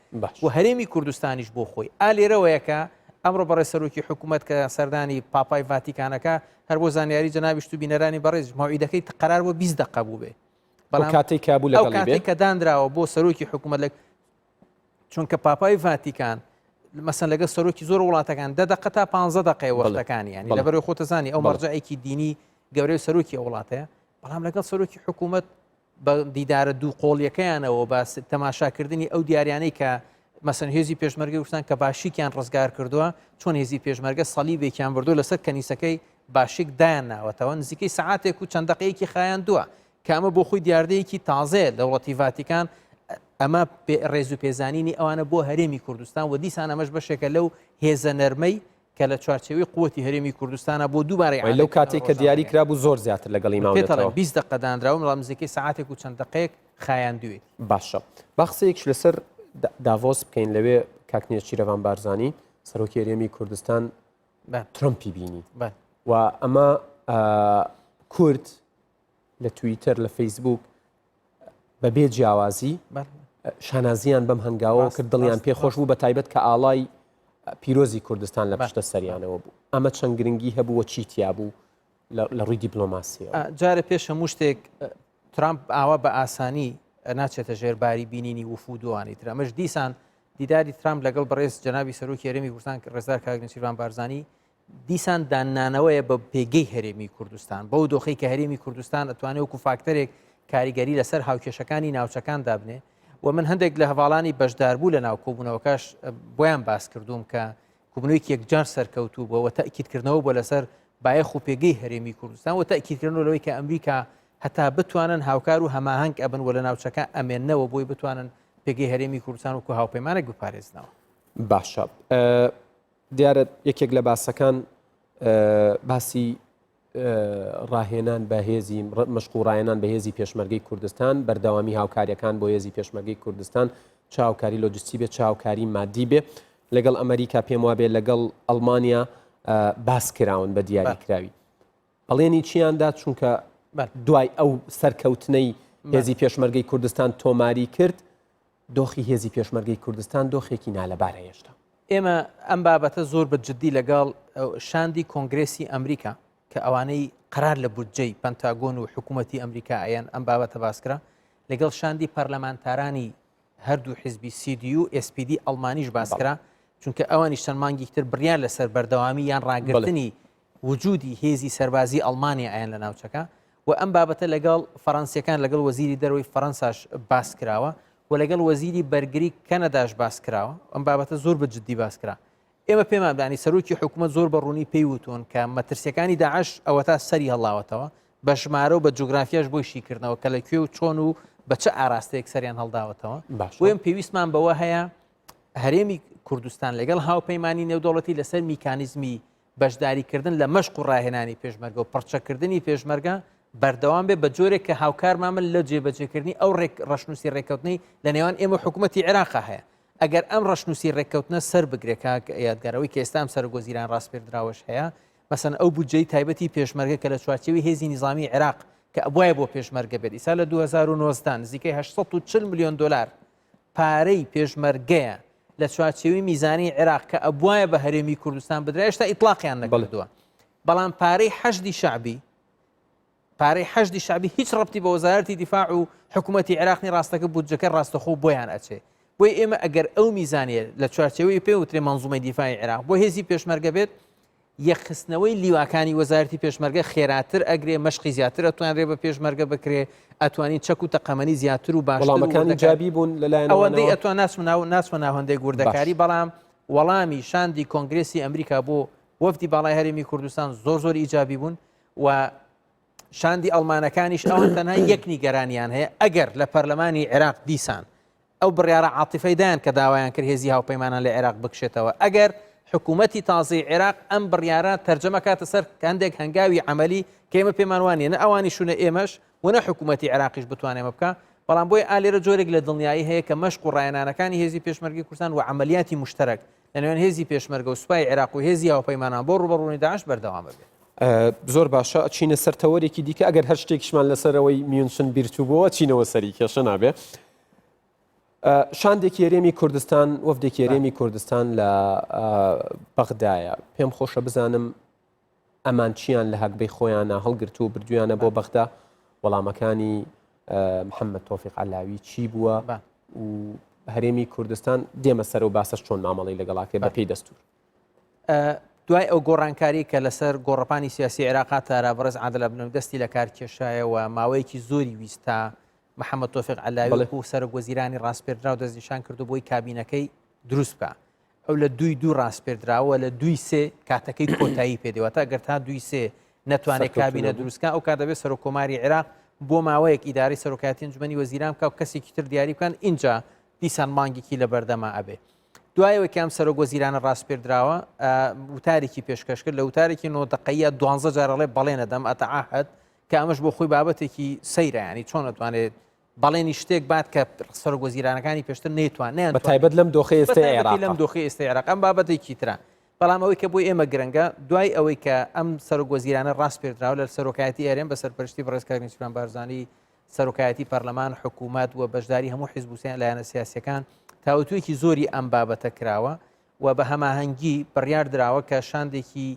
و هەرێمی کوردستانیش بۆ خۆی ئا لێرەوەیە کە ئەمڕۆ بەڕێ سەرۆکی حکوومەت کە سەردانی پاپای ڤاتیکانەکە هەر بۆ زانیاری جەنابیشت و بینەرانی بەڕێز مەوعیدەکەی قەرار بۆ 20 دقە بوو بێ بەڵام کاتێک کە بوو لەگەڵی بێ کە دانراوە بۆ سەرۆکی حکوومەت لە چونکە پاپای ڤاتیکان مەسەن لەگەڵ سەرۆکی زۆر وڵاتەکان دە دقە تا پ دقەیە وەختەکانی ینی لەبەرەوەی خۆتەزانی ئەو مەرجعێکی دینی گەورەی سەرۆکی ئەو وڵاتەیە بەڵام لەگەڵ سەرۆکی حکوومەت بە دیدارە دوو قۆڵیەکەیانەوە بە تەماشاکردنی ئەو دیاریانەی کە مەسەن هێزی پێشمەرگەی کوردستان کە باشیکیان ڕزگار کردووە چۆن هێزی پێشمەرگە سەلیبێکیان بردووە لەسەر کەنیسەکەی باشیک دایان ناوەتەوە نزیکەی سەعاتێک و چەند دەقەیەکی خایاندووە کە ئەمە بۆ خۆی دیاردەیەکی تازەیە دەوڵەتی ڤاتیکان ئەمە ڕێز و پێزانینی ئەوانە بۆ هەرێمی کوردستان و دیسان ئەمەش بەشێکە لەو هێزە نەرمەی کە لە چوارچێوەی قوتی هەرێمی کوردستانە بۆ دووبارەی لەو کاتێک کە دیاری کرابوو زۆر زیاتر لەگەڵی ماونەتەوە 20 دقە دانراوە بەڵام نزیکەی سەعاتێک و چەند دقەیەک خایاندوێتی. باشە با قسەیەکش لەسەر داڤۆس بکەین لەوێ کاک نێچیرەڤان بارزانی سەرۆکی هەرێمی کوردستان ترەمپی بینی و ئەمە کورد لە تویتەر لە فەیسبوک بەبێ جیاوازی شانازیان بەم هەنگاوە کرد دڵیان پێ خۆش بوو بە تایبەت کە ئاڵای. پیرۆزی کوردستان لە پشتە سەریانەوە بوو ئەمە چەند گرنگی هەبوو و چی تیا بوو لە ڕووی دیپلۆماسیەوە؟ جارێ پێش هەموو شتێک ترامپ ئاوا بە ئاسانی ناچێتە ژێر باری بینینی وفودوانی تر ئەمەش دیسان دیداری ترامپ لەگەڵ بەڕێز جەنابی سەرۆکی هەرێمی کوردستان ڕێزدار کاک نێچیرڤان بارزانی دیسان داننانەوەیە بە پێگەی هەرێمی کوردستان بەو دۆخی کە هەرێمی کوردستان ئەتوانێت وەکو فاکتەرێک کاریگەری لەسەر هاوکێشەکانی ناوچەکان دابنێ و من هەندێک لە هەواڵانی بەشداربوو لە ناو کۆبوونەوەکەش بۆیان باس کردووم کە کوبنەوەیەکی یەکجار سەرکەوتوو بووە و تەئکیدکردنەوە بووە لەسەر بایەخ و پێگەی هەرێمی کوردستان و تەئکیدکردنەوە لەوەی کە ئەمریکا هەتا بتوانن هاوکار و هەماهەنگ ئەبن و لە ناوچەکە ئەمێننەوە بۆی بتوانن پێگەی هەرێمی کوردستان وەکو هاوپەیمانێک بپارێزنەوە. باشە دیارە یەکێک لە باسەکان باسی ڕاهێنان بە هێزی مەشق و ڕاهێنان بە هێزی پێشمەرگەی کوردستان، بەردەوامی هاوکارییەکان بۆ هێزی پێشمەرگەی کوردستان، چ هاوکاری لۆجستی بێ، چ هاوکاری مادی بێ، لەگەڵ ئەمریکا پێم وابێ لەگەڵ ئەڵمانیا باس کراون بە دیاری کراوی. بەڵێنی چیان دا چونکە دوای ئەو سەرکەوتنەی هێزی پێشمەرگەی کوردستان تۆماری کرد، دۆخی هێزی پێشمەرگەی کوردستان دۆخێکی نالەبارە هێشتا. ئێمە ئەم بابەتە زۆر بە جددی لەگەڵ شاندی کۆنگرێسی ئەمریکا کە ئەوانەی قەرار لە بودجەی پەنتاگۆن و حکوومەتی ئەمریکا ئەیەن ئەم بابەتە باسکرا لەگەڵ شاندی پەرلەمانتارانی هەردوو حزبی CDU و SPD ئەڵمانیش باسکرا چونکە ئەوانیش چەند مانگێکی تر بڕیار لەسەر بەردەوامی یان ڕاگرتنی وجودی هێزی سەربازی ئەڵمانیا ئەیەن لە ناوچەکە و ئەم بابەتە لەگەڵ فەڕەنسیەکان لەگەڵ وەزیری دەرەوەی فەڕەنساش باس کراوە و لەگەڵ وەزیری بەرگری کەنەداش باس کراوە ئەم بابەتە زۆر بە جددی باس کرا ئێمە پێمان دانی سەرۆکی حکوومەت زۆر بە ڕوونی پێی وتون کە مەترسیەکانی داعش ئەوەتا سەری هەڵاوەتەوە بە ژمارە و بە جوگرافیاش بۆی شیکردنەوە کە لە کوێ و چۆن و بە چ ئاراستەیەک سەریان هەڵداوەتەوە بۆیە پێویستمان بەوە هەیە هەرێمی کوردستان لەگەڵ هاوپەیمانی نێودەوڵەتی لەسەر میکانیزمی بەشداریکردن لە مەشق و ڕاهێنانی پێشمەرگە و پڕچەککردنی پێشمەرگە بەردەوام بێ بە جۆرێک کە هاوکارمان بن لە جێبەجێکردنی ئەو ڕێک ڕەشنووسی ڕێککەوتنەی لە نێوان ئێمە و حکوومەتی عێراقا هەیە. ئەگەر ئەم ڕەشنووسی ڕێککەوتنە سەر بگرێ کاک یادگار ئەوەی کە ئێستا ئەم سەرۆکوەزیران ڕاسپێردراوەش هەیە مەسەن ئەو بودجەی تایبەتی پێشمەرگە کە لە چوارچێوەی هێزی نیزامی عێراق کە ئەبوایە بۆ پێشمەرگە بێت ئیسا لە 2019 نزیکەی 840 ملیۆن دلار پارەی پێشمەرگەیە لە چوارچێوەی میزانی عێراق کە ئەبوایە بە هەرێمی کوردستان بدرا هێشتا ئیتلاقیان نەکردووە بەڵام پارەی حەشدی شەعبی پارەی حەشدی شەعبی هیچ ڕەبتی بە وەزارەتی دیفاع و حکوومەتی عێراقی ڕاستەکە بودجەکە ڕاستەخۆ بۆیان ئەچێ بۆی ئێمە ئەگەر ئەو میزانیە لە چوارچێوەی پێ وترێ مەنزومەی دیفاعی عێراق بۆ هێزی پێشمەرگە بێت یەکخستنەوەی لیواکانی وەزارەتی پێشمەرگە خێراتر ئەگرێ، مەشقی زیاتر ئەتوانرێ بە پێشمەرگە بکرێ، ئەتوانین چەک و تەقەمەنی زیاتر و باشتر و وەڵامەکان وردەکاری ئیجابی بوون لە لایەن ئەوەندەی ئەوانەوە؟ ئەتوان ناچمە ناو ناچمە ناو هەندێک باش. وردەکاری، بەڵام وەڵامی شاندی کۆنگرێسی ئەمریکا بۆ وەفدی باڵای هەرێمی کوردستان زۆر زۆر ئیجابی بوون و شاندی ئەڵمانەکانیش ئەوان تەنها یەک نیگەرانیان هەیە ئەگەر لە پەرلەمانی عێراق دیسان ئەو بڕیارە عاتیفەی دایان کە داوایان کرد هێزی هاوپەیمانان لە عێراق بکشێتەوە، ئەگەر حکوومەتی تازەی عێراق ئەم بڕیارە تەرجەمە کاتە سەر هەندێک هەنگاوی عەمەلی کە ئێمە پێمان وا نییە نە ئەوانیش و نە ئێمەش و نە حکوومەتی عێراقیش بتوانێ ئەمە بکا، بەڵام بۆیە ئا لێرە جۆرێک لە دڵنیایی هەیە کە مەشق و ڕاهێنانەکانی هێزی پێشمەرگەی کوردستان و عەمەلیاتی موشتەرەک لە نێوان هێزی پێشمەرگە و سوپای عێراق و هێزی هاوپەیمانان بۆ ڕووبەڕوونی داعش بەردەوام ئەبێت. زۆر باشە ئەچینە سەر تەوەرێکی دیکە ئەگەر هەر شتێکیشمان لەسەر ئەوەی میونشن بیرچووبووەوە ئەچینەوە سەری کێشە نابێ. شاندێکی هەرێمی کوردستان وەفدێکی هەرێمی کوردستان لە بەغدایە پێم خۆشە بزانم ئەمان چیان لە هەگبەی خۆیانە هەڵگرتو و بردویانە بۆ بەغدا وەڵامەکانی محەممەد تۆفیق علاوی چی بووە و هەرێمی کوردستان دێمە سەر و باسەش چۆن مامەڵی لەگەڵاکرێ بە پێی دەستور. دوای ئەو گۆڕانکاری کە لەسەر گۆڕەپانی سیاسی عێراق تارا بەڕێز عادل عەبدولمەلیک دەستی لە کار کێشایەوە ماوەیەکی زۆری ویست تا محەممەد تۆفیق عەلاوی وەکوو سەرۆک وەزیرانی ڕاسپێردراو دەستنیشان کردو بۆی کابینەکەی دروست بکا. ئەو لە دووی دوو ڕاسپێردراوە لە دووی سێ کاتەکەی کۆتایی پێ دێ واتە ئەگەر تا دووی سێ نەتوانێت کابینە دروست کا ئەو کات دەبێت سەرۆک کۆماری عێراق بۆ ماوەیەک ئیدارەی سەرۆکایەتی ئەنجومەنی وەزیران بکا و کەسێکی تر دیاری بکەن ئینجا دیسان مانگێکی لە بەردەما ئەبێ. دوای ئەوەی کە ئەم سەرۆک وەزیرانە ڕاسپێردراوە وتارێکی پێشکەش کرد لە وتارێکی نۆ دەقەیە دوانزە جار ئەڵێ بەڵێن ئەدەم ئەتەعاهد کە ئەمەش بۆ خۆی بابەتێکی سەیرە ینی چۆن ئەتوانێت بەڵێنی شتێک بات کە سەرۆک وەزیرانەکانی پێشتر نەیتوان نیان بە تایبەت لەم دۆخی ئێستا عێراق لەم دۆخی ئێستا عێراق ئەم بابەتێکی ترە بەڵام ئەوەی کە بۆی ئێمە گرنگە دوای ئەوەی کە ئەم سەرۆک وەزیرانە ڕاسپێردراوە لە سەرۆکایەتی هەرێم بە سەرپەرشتی بەڕێز کاک نێچیرڤان بارزانی سەرۆکایەتی پەرلەمان، حکوومەت و بەشداری هەموو حیزب و لایەنە سیاسییەکان تاوتوێکی زۆری ئەم بابەتە کراوە. و بە هەماهەنگی بڕیار دراوە کە شاندێکی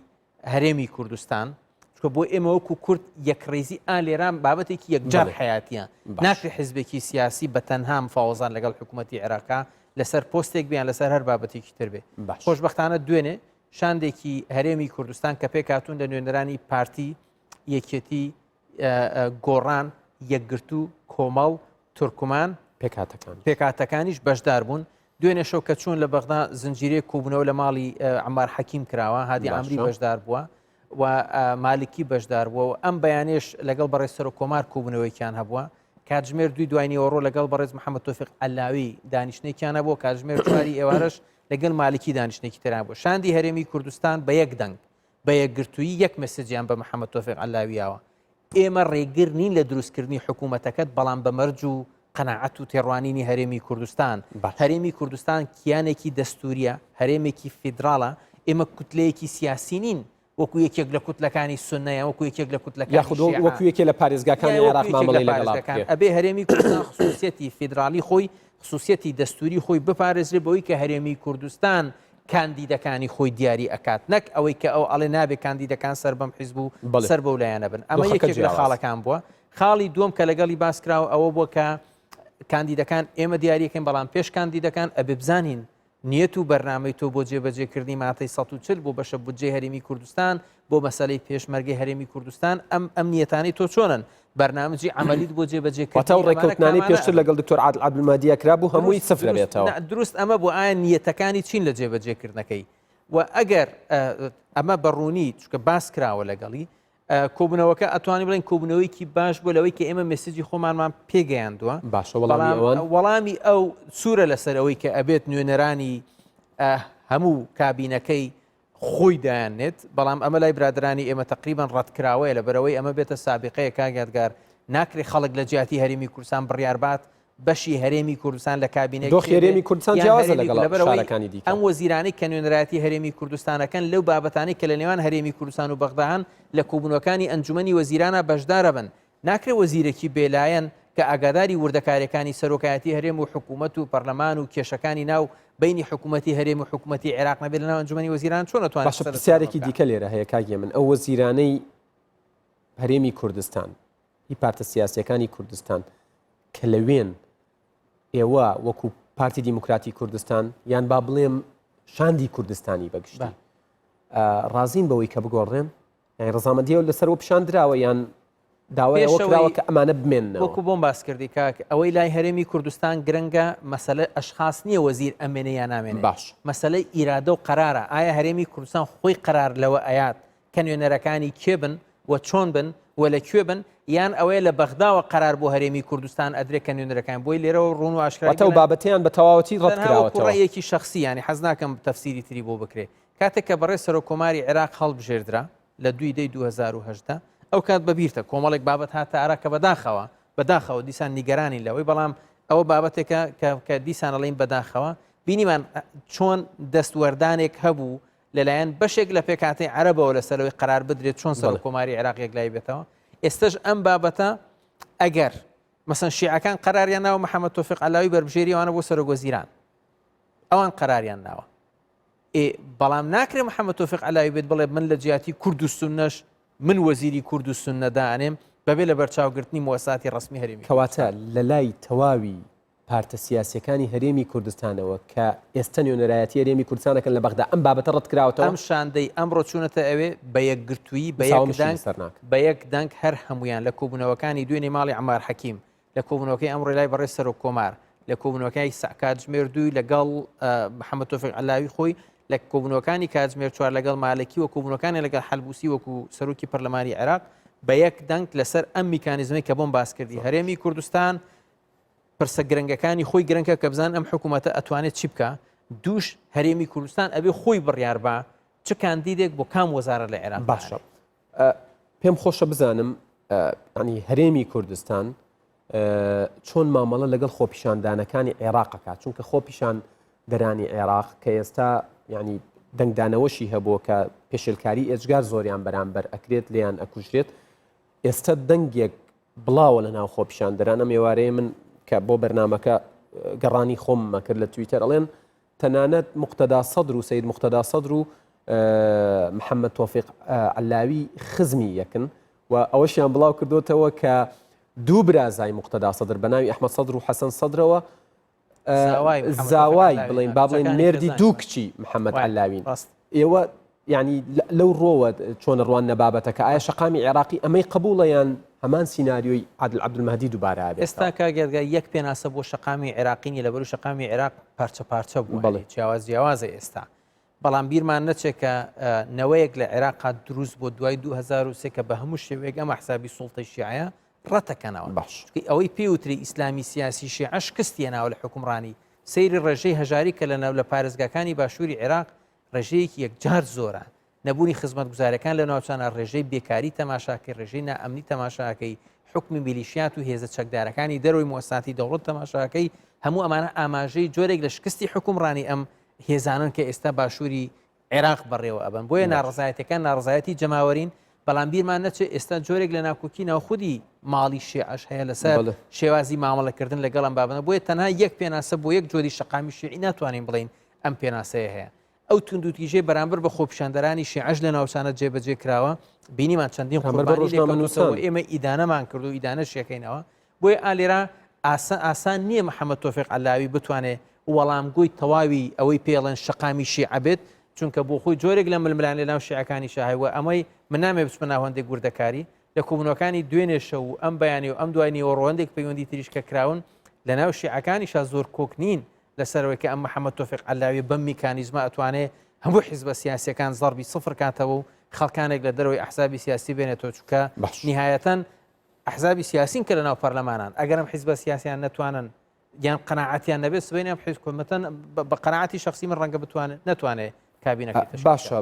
هەرێمی کوردستان چکە بۆ ئێمە وەکو کورد یەکڕیزی ئا لێران بابەتێکی یەکجار حیاتیە ناکرێ حزبێکی سیاسی بە تەنها مفاوەزان لەگەڵ حکوومەتتی عێراقا لەسەر پۆستێک بیان لەسەر هەر بابەتێکی تر بێ خۆشببختانە دوێنێ شاندێکی هەرێمی کوردستان کە پێکهاتوون لە نوێنەرانی پارتی یەکێتی گۆڕان یەکگرتوو کۆمەڵ تورکمان پێکهاتەکان پێکهاتەکانیش بەشدار بوون دوێنێ شەو کە چوون لە بەغدا زنجیرەیەک کۆبوونەوە لە ماڵی عەمار حەکیم کراوە هادی عامری بەشدار بووە و مالکی بەشدار بووە و ئەم بەیانێش لەگەڵ بەڕێز سەرۆک کۆمار کۆبوونەوەیەکیان هەبووە کاتژمێر دوی دوای نیوەڕۆ لەگەڵ بەڕێز محەممەد تۆفیق عەلاوی دانیشتێکیان هەبووە کاتژمێر چواری ئێوارەش لەگەڵ مالکی دانیشتێکی تریان بوو شاندی هەرێمی کوردستان بە یەک دەنگ بە یەکگرتوویی یەک message یان بە محەممەد تۆفیق عەلاوی یاوە، ئێمە ڕێگر نین لە دروستکردنی حکوومەتەکەت، بەڵام بە مەرج و قەناعەت و تێڕوانینی هەرێمی کوردستان. هەرێمی کوردستان کیانێکی دەستوورییە، هەرێمێکی فیدراڵە، ئێمە کوتلەیەکی سیاسی نین وەکو یەکێک لە کوتلەکانی سوننە یان وەکو یەکێک لە کوتلەکانی یاخود شیعە. وەکو یەکێ لە پارێزگاکانی یان وەکو عێراق یەکێک لە مامەڵەی لەگەڵا پارێزگاکان. بکرێ. ئەبێ هەرێمی کوردستان خسووسیەتی فیدراڵی خۆی، خسووسیەتی دەستووری خۆی بپارێزرێ بەوەی کە هەرێمی کوردستان کاندیدەکانی خۆی دیاری ئەکات نەک ئەوەی کە ئەو ئەڵێ نابێ کاندیدەکان سەر بەم حیزب و سەر بەو لایەنە بن ئەمە یەکێک لە خاڵەکان بووە خاڵی دووەم کە لەگەڵی باس کراوە ئەوە بووە کە کاندیدەکان ئێمە دیاریەکەین بەڵام پێش کاندیدەکان ئەبێ بزانین نیەت و بەرنامەی تۆ بۆ جێبەجێکردنی مادەی 140 بۆ بەشە بودجەی هەرێمی کوردستان بۆ مەسەلەی پێشمەرگەی هەرێمی کوردستان ئەم ئەم نیەتانەی تۆ چۆنن بەرنامجی عەمەلیت بۆ جێبەجێکردنی واتە ئەو ئەمانە ڕێککەوتنانەی کامانە پێشتر ئەبن؟ لەگەڵ دکتۆر عادل عەبدولمەهدی کرابوو هەمووی دروست سفر دروست ئەبێتەوە. نا دروست ئەمە بوو ئایا نیەتەکانی چین لە جێبەجێکردنەکەی و ئەگەر ئەمە بە ڕوونی چونکە باس کراوە لەگەڵی کۆبوونەوەکە ئەتوانین بڵێین کۆبوونەوەیەکی باش بوو لەوەی کە ئێمە message ی خۆمانمان پێگەیاندووە باشە وەڵامی بەڵام ئەوان وەڵامی ئەو سوورە لەسەر ئەوەی کە ئەبێت نوێنەرانی هەموو کابینەکەی خۆی دایاننێت، بەڵام ئەمە لای برادەرانی ئێمە تەقریبەن ڕەتکراوەیە، لەبەرئەوەی ئەمە بێتە سابیقەیەک کاک یادگار، ناکرێ خەڵک لە جیاتی هەرێمی کوردستان بڕیاربات بەشی هەرێمی کوردستان لە کابینەی دۆخی کێ بێ هەرێمی کوردستان یان جیاوازە هەرێمی لەگەڵ لەبەرئەوەی شارەکانی دیکە. ئەم وەزیرانەی کە نوێنەرایەتی هەرێمی کوردستان ئەکەن لەو بابەتانەی کە لە نێوان هەرێمی کوردستان و بەغدا هەن لە کۆبوونەوەکانی ئەنجومەنی وەزیرانا بەشدارەبن، ناکرێ وەزیرێکی بێلایەن کە ئاگاداری وردەکاریەکانی سەرۆکایەتی هەرێم و حکوومەت و پەرلەمان و کێشەکانی ناو بەینی حکوومەتی هەرێم و حکوومەتی عێراق نەبێت لەناو ئەنجومەنی وەزیران چۆن ئەتوانێت باشە قسە لەسەر ئەمە پرسیارێکی بکا؟ دیکە لێرە هەیە کاک هێمن ئەو وەزیرانەی هەرێمی کوردستان هی پارتە سیاسیەکانی کوردستان کە لەوێن ئێوە وەکو پارتی دیموکراتی کوردستان یان با بڵێم شاندی کوردستانی بەگشتی بە. ڕازین بەوەی کە بگۆڕێن یانی ڕەزامەندی ئەو لەسەر پیشان دراوە یان داوای ئەوە کراوە کە ئەمانە بمێننەوە؟ وەکو بۆم باس کردی کاک ئەوەی لای هەرێمی کوردستان گرنگە مەسەلە ئەشخاص نییە وەزیر ئەمێنێ یا نامێنێ باش مەسەلەی ئیرادە و قەرارە ئایا هەرێمی کوردستان خۆی قەرار لەوە ئەیات کە نوێنەرەکانی کێ بن و چۆن بن و لە کوێ بن یان ئەوەیە لە بەغداوە قەرار بۆ هەرێمی کوردستان ئەدرێ کە نوێنەرەکان بۆی لێرەوە ڕوون و ئاشکرای واتە ئەو بابەتەیان بە تەواوەتی ڕەت تەنها وەکو کراوەتەوە. ڕەئیەکی شەخسی یانی حەز ناکەم تەفسیری تری بۆ بکرێ کاتێک کە بەڕێز سەرۆک کۆماری عێراق هەڵبژێردرا لە دووی دەی 2018 ئەو کات بەبیرتە کۆمەڵێک بابەت هاتە ئارا کە بەداخەوە بەداخەوە دیسان نیگەرانین لەوەی بەڵام ئەوە بابەتێکە کە دیسان ئەڵێین بەداخەوە بینیمان چۆن دەستوەردانێک هەبوو لەلایەن بەشێک لە پێکهاتەی عەرەبەوە لەسەرەوەی قەرار بدرێت چۆن سەرۆک کۆماری عێراق یەکلایی بێتەوە ئێستش ئەم بابەتە ئەگەر مەسەن شیعەکان قەراریان ناوە محەممەد تۆفیق عەلاوی بەربژێری ئەوانە بۆ سەرۆک وەزیران ئەوان قەراریان ناوە ئێ بەڵام ناکرێ محەممەد تۆفیق عەلاوی بێت بڵێ من لە جیاتی کورد و سوننەش من وەزیری کورد و سوننە دائەنێم بەبێ لەبەرچاوگرتنی موەساتی ڕەسمی هەرێمی کەواتە کوردستان. لە لای تەواوی پارتە سیاسیەکانی هەرێمی کوردستانەوە کە ئێستە نوێنەرایەتی هەرێمی کوردستان ئەکەن لە بەغدا ئەم بابەتە ڕەت کراوەتەوە؟ ئەم شاندەی ئەمڕۆ چوونەتە ئەوێ بە یەکگرتوویی بە یەک مساوەمشی دەنگ لەسەر ناکەن. بە یەک دەنگ هەر هەموویان لە کۆبوونەوەکانی دوێنێ ماڵی عەمار حەکیم لە کۆبوونەوەکەی ئەمڕۆی لای بەڕێز سەرۆک کۆمار، لە کۆبوونەوەکای کاتژمێر دووی لەگەڵ محەممەد تۆفیق عەلاوی خۆی، لە کۆبوونەوەکانی کاتژمێر چوار لەگەڵ مالکی و کۆبوونەوەکانی لەگەڵ حەلبوسی وەکو سەرۆکی پەرلەمانی عێراق بە یەک دەنگ لەسەر ئەم میکانیزمەی کە بۆم باس کردی هەرێمی کوردستان پرسە گرنگەکانی خۆی گرنگە کە بزان ئەم حکوومەتە ئەتوانێت چی بکە دووش هەرێمی کوردستان ئەبێ خۆی بڕیار بە چ کاندیدێک بۆ کام وەزارە لە عێراق باشە پێم خۆشە بزانم ینی هەرێمی کوردستان چۆن مامەڵە لەگەڵ خۆپیشاندانەکانی عێراقەکە چونکە خۆپیشان دەرانی عێراق کە ئێستا ینی دەنگدانەوەشی هەبووە کە پێشلکاری ئێجگار زۆریان بەرامبەر ئەکرێت لیان ئەکوژرێت ئێستا دەنگێک بڵاوە لە ناو خۆپیشاندەران ئەم ئێوارەیە من کە بۆ بەرنمەکە گەڕانی خۆم مەکرد لە تویتەر ئەڵێن. تەنانەت موقتەدا سەدر و سەید موقتەدا سەدر و محەممەد تۆفیق عەلاوی خزمی یەکن و ئەوەشیان بڵاو کردوتەوە کە دوو برازای موقتەدا سەدر بە ناوی ئەحمەد سەدر و حەسەن سەدرەوە زاوای بڵین با بڵێن مێردی دوو کچی محەممەد عەلاوین ئێوە یعنی لەو ڕۆوە چۆن ڕوان نە بابەتەکە ئایا شەقامی عێراقی ئەمەی قبوڵە یان هەمان سیناریۆی عادل عەبدولمەهدی دووبارە ئەبێتەوە؟ ئێستا کاک یادگار یەک پێناسە بۆ شەقامی عێراقی نیە لەبەرو شەقامی عێراق پارچە پارچە بووە بەڵێ. جیاواز جیاوازە ئێستا بەڵام بیرمان نەچێت کە نەوەیەک لە عێراقا دروست بۆ دوای 2003 کە بە هەموو شێوەیەک ئەم حسابی سوڵتەی شیعەیە ڕەتەکەنەوە باش. چونکە ئەوەی پێوتری ئیسلامی سیاسی شیعە شکستی هێناوە لە حوکمڕانی سەیری ڕێژەی هەژاری کە لە ناو لە پارێزگاکانی باشووری عێراق ڕێژەیەکی یەکجار زۆرە، نەبوونی خزمەتگوزاریەکان لەو ناوچانە، ڕێژەی بێکاری تەماشاکەی، ڕێژەی نائەمنی تەماشاکەی، حوکمی میلیشیات و هێزە چەکدارەکانی دەرەوەی موئەسساتی دەوڵەت تەماشاکەی، هەموو ئەمانە ئاماژەی جۆرێک لە شکستی حوکمڕانی ئەم هێزانەن کە ئێستا باشووری عێراق بەڕێوە ئەبەن. بۆیە ناڕەزایەتیەکان ناڕەزایەتی جەماوەرین، بەڵام بیرمان نەچێت ئێستا جۆرێک لە ناکۆکی ناوخودی ماڵی شیعەش هەیە لەسەر شێوازی مامەڵەکردن لەگەڵ ئەم بابەتە. بۆیە تەنها یەک پێناسە بۆ یەک جۆری شەقامی شیعی ناتوانین بڵێین ئەم پێناسەیە هەیە. ئەو توندوتیژەی بەرامبەر بە خۆپیشاندەرانی شیعەش لە ناوچانە جێبەجێ کراوە، بینیمان چەندین قوربانی لێکەوتووەتەوە و ئێمە ئیدانەمان کرد و ئیدانەش یەکەینەوە. بۆیە ئا لێرە ئاسان ئاسان نییە محەمەد تۆفیق عەلاوی بتوانێ وەڵامگۆی تەواوی ئەوەی پێڵێن شەقامی شیعە بێت، چونکە بۆ خۆی جۆرێک لە ململانێ لەناو شیعەکانیشا هەیە و ئەمەی من نامەوێ بچمە ناو هەندێک وردەکاری، لە کۆبوونەوەکانی دوێنێ شەو و ئەم بەیانی و ئەم دوای نیوەڕۆ هەندێک پەیوەندی تریش کە کراون لەناو شیعەکانیشا زۆر کۆک نین لەسەر ئەوەی کە ئەم محەمەد تۆفیق عەلاویە بەم میکانیزمە ئەتوانێ هەموو حیزبە سیاسیەکان زەڕبی سفر کاتەوە و خەڵکانێک لە دەرەوەی ئەحزابی سیاسی بێنێتەوە چونکە نیهایەتەن ئەحزابی سیاسین کە لەناو پەرلەمانان ئەگەر ئەم حیزبە سیاسیان نەتوانن یان قەناعەتیان نەبێت سبەینێ ئەم حیزکومەتەن بە قەناعەتی شخصی من ڕەنگە بتوانێت نەتوانێت کابینەکەی تەشکیل باشە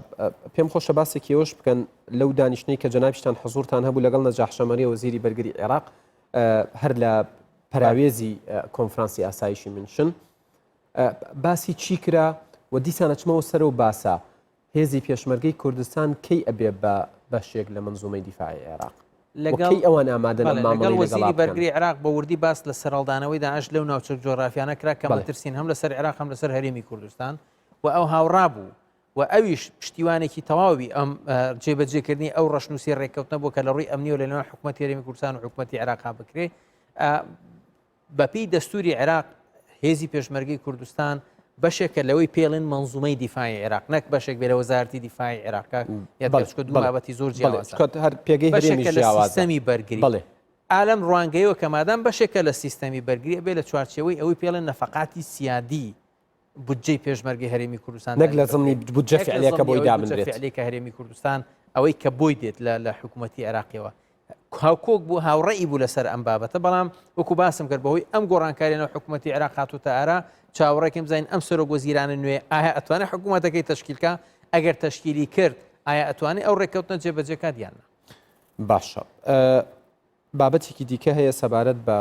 پێم خۆشە باسێکی ئەوەش بکەن لەو دانیشتنەی کە جەنابیشتان حزوورتان هەبوو لەگەڵ نەجاح شەمەری وەزیری بەرگری عێراق هەر لە پەراوێزی کۆنفرانسی ئاسایشی منشن باسی چی کرا و دیسان ئەچمەوە سەرەوە باسە هێزی پێشمەرگەی کوردستان کەی ئەبێ بە بەشێک لە منزومەی دیفاعی عێراق لەگەڵ ئەوان ئامادە لەگەڵ وەزیری بەرگری عێراق بە وردی باس لە سەرهەڵدانەوەی داعش لەو ناوچە جۆرافیانە کرا کە مەترسین هەم لەسەر عێراق هەم لەسەر هەرێمی کوردستان و ئەو هاوڕا بوو و ئەویش پشتیوانێکی تەواوی ئەم جێبەجێکردنی ئەو ڕەشنووسی ڕێککەوتنە بوو کە لە ڕووی ئەمنیەوە لە نێوان حکوومەتی هەرێمی کوردستان و حکوومەتی عێراقا بکرێ. بەپێی دەستوری عێراق هێزی پێشمەرگەی کوردستان بەشێکە لەوەی پێڵێن مەنزومەی دیفاعی عێراق نەک بەشێک بێ لە وەزارەتی دیفاعی عێراق یاچکە دوو بابەتی زۆر جیاوازە هەر پێگەی بەشێکە لە سیستەمی بەرگری بەڵێ ئالەم ڕوانگەیەوە کە مادام بەشێکە لە سیستەمی بەرگری ئەبێ لە چوارچێوەی ئەوەی پێڵێن نەفەقاتی سیادی بودجەی پێشمەرگەی هەرێمی کوردستان نەک لە زمنی بودجە فعلیەکە بۆی دابنرێت فعلیەکە هەرێمی کوردستان ئەوەی کە بۆی دێت لە لە حکوومەتی عێراقیەوە هاوکۆک بوو هاوڕێی بوو لەسەر ئەم بابەتە بەڵام وەکو باسم کرد بەهۆی ئەم گۆڕانکاریانە حکوومەتی عێراق هاتوتە ئارا چاوەڕێکم بزانین ئەم سەرۆک وەزیرانە نوێ ئایا ئەتوانێت حکوومەتەکەی تەشکیلکە ئەگەر تەشکیلی کرد ئایا ئەتوانێت ئەو ڕێککەوتنە جێبەجێکات یان نا باشە بابەتێکی دیکە هەیە سەبارەت بە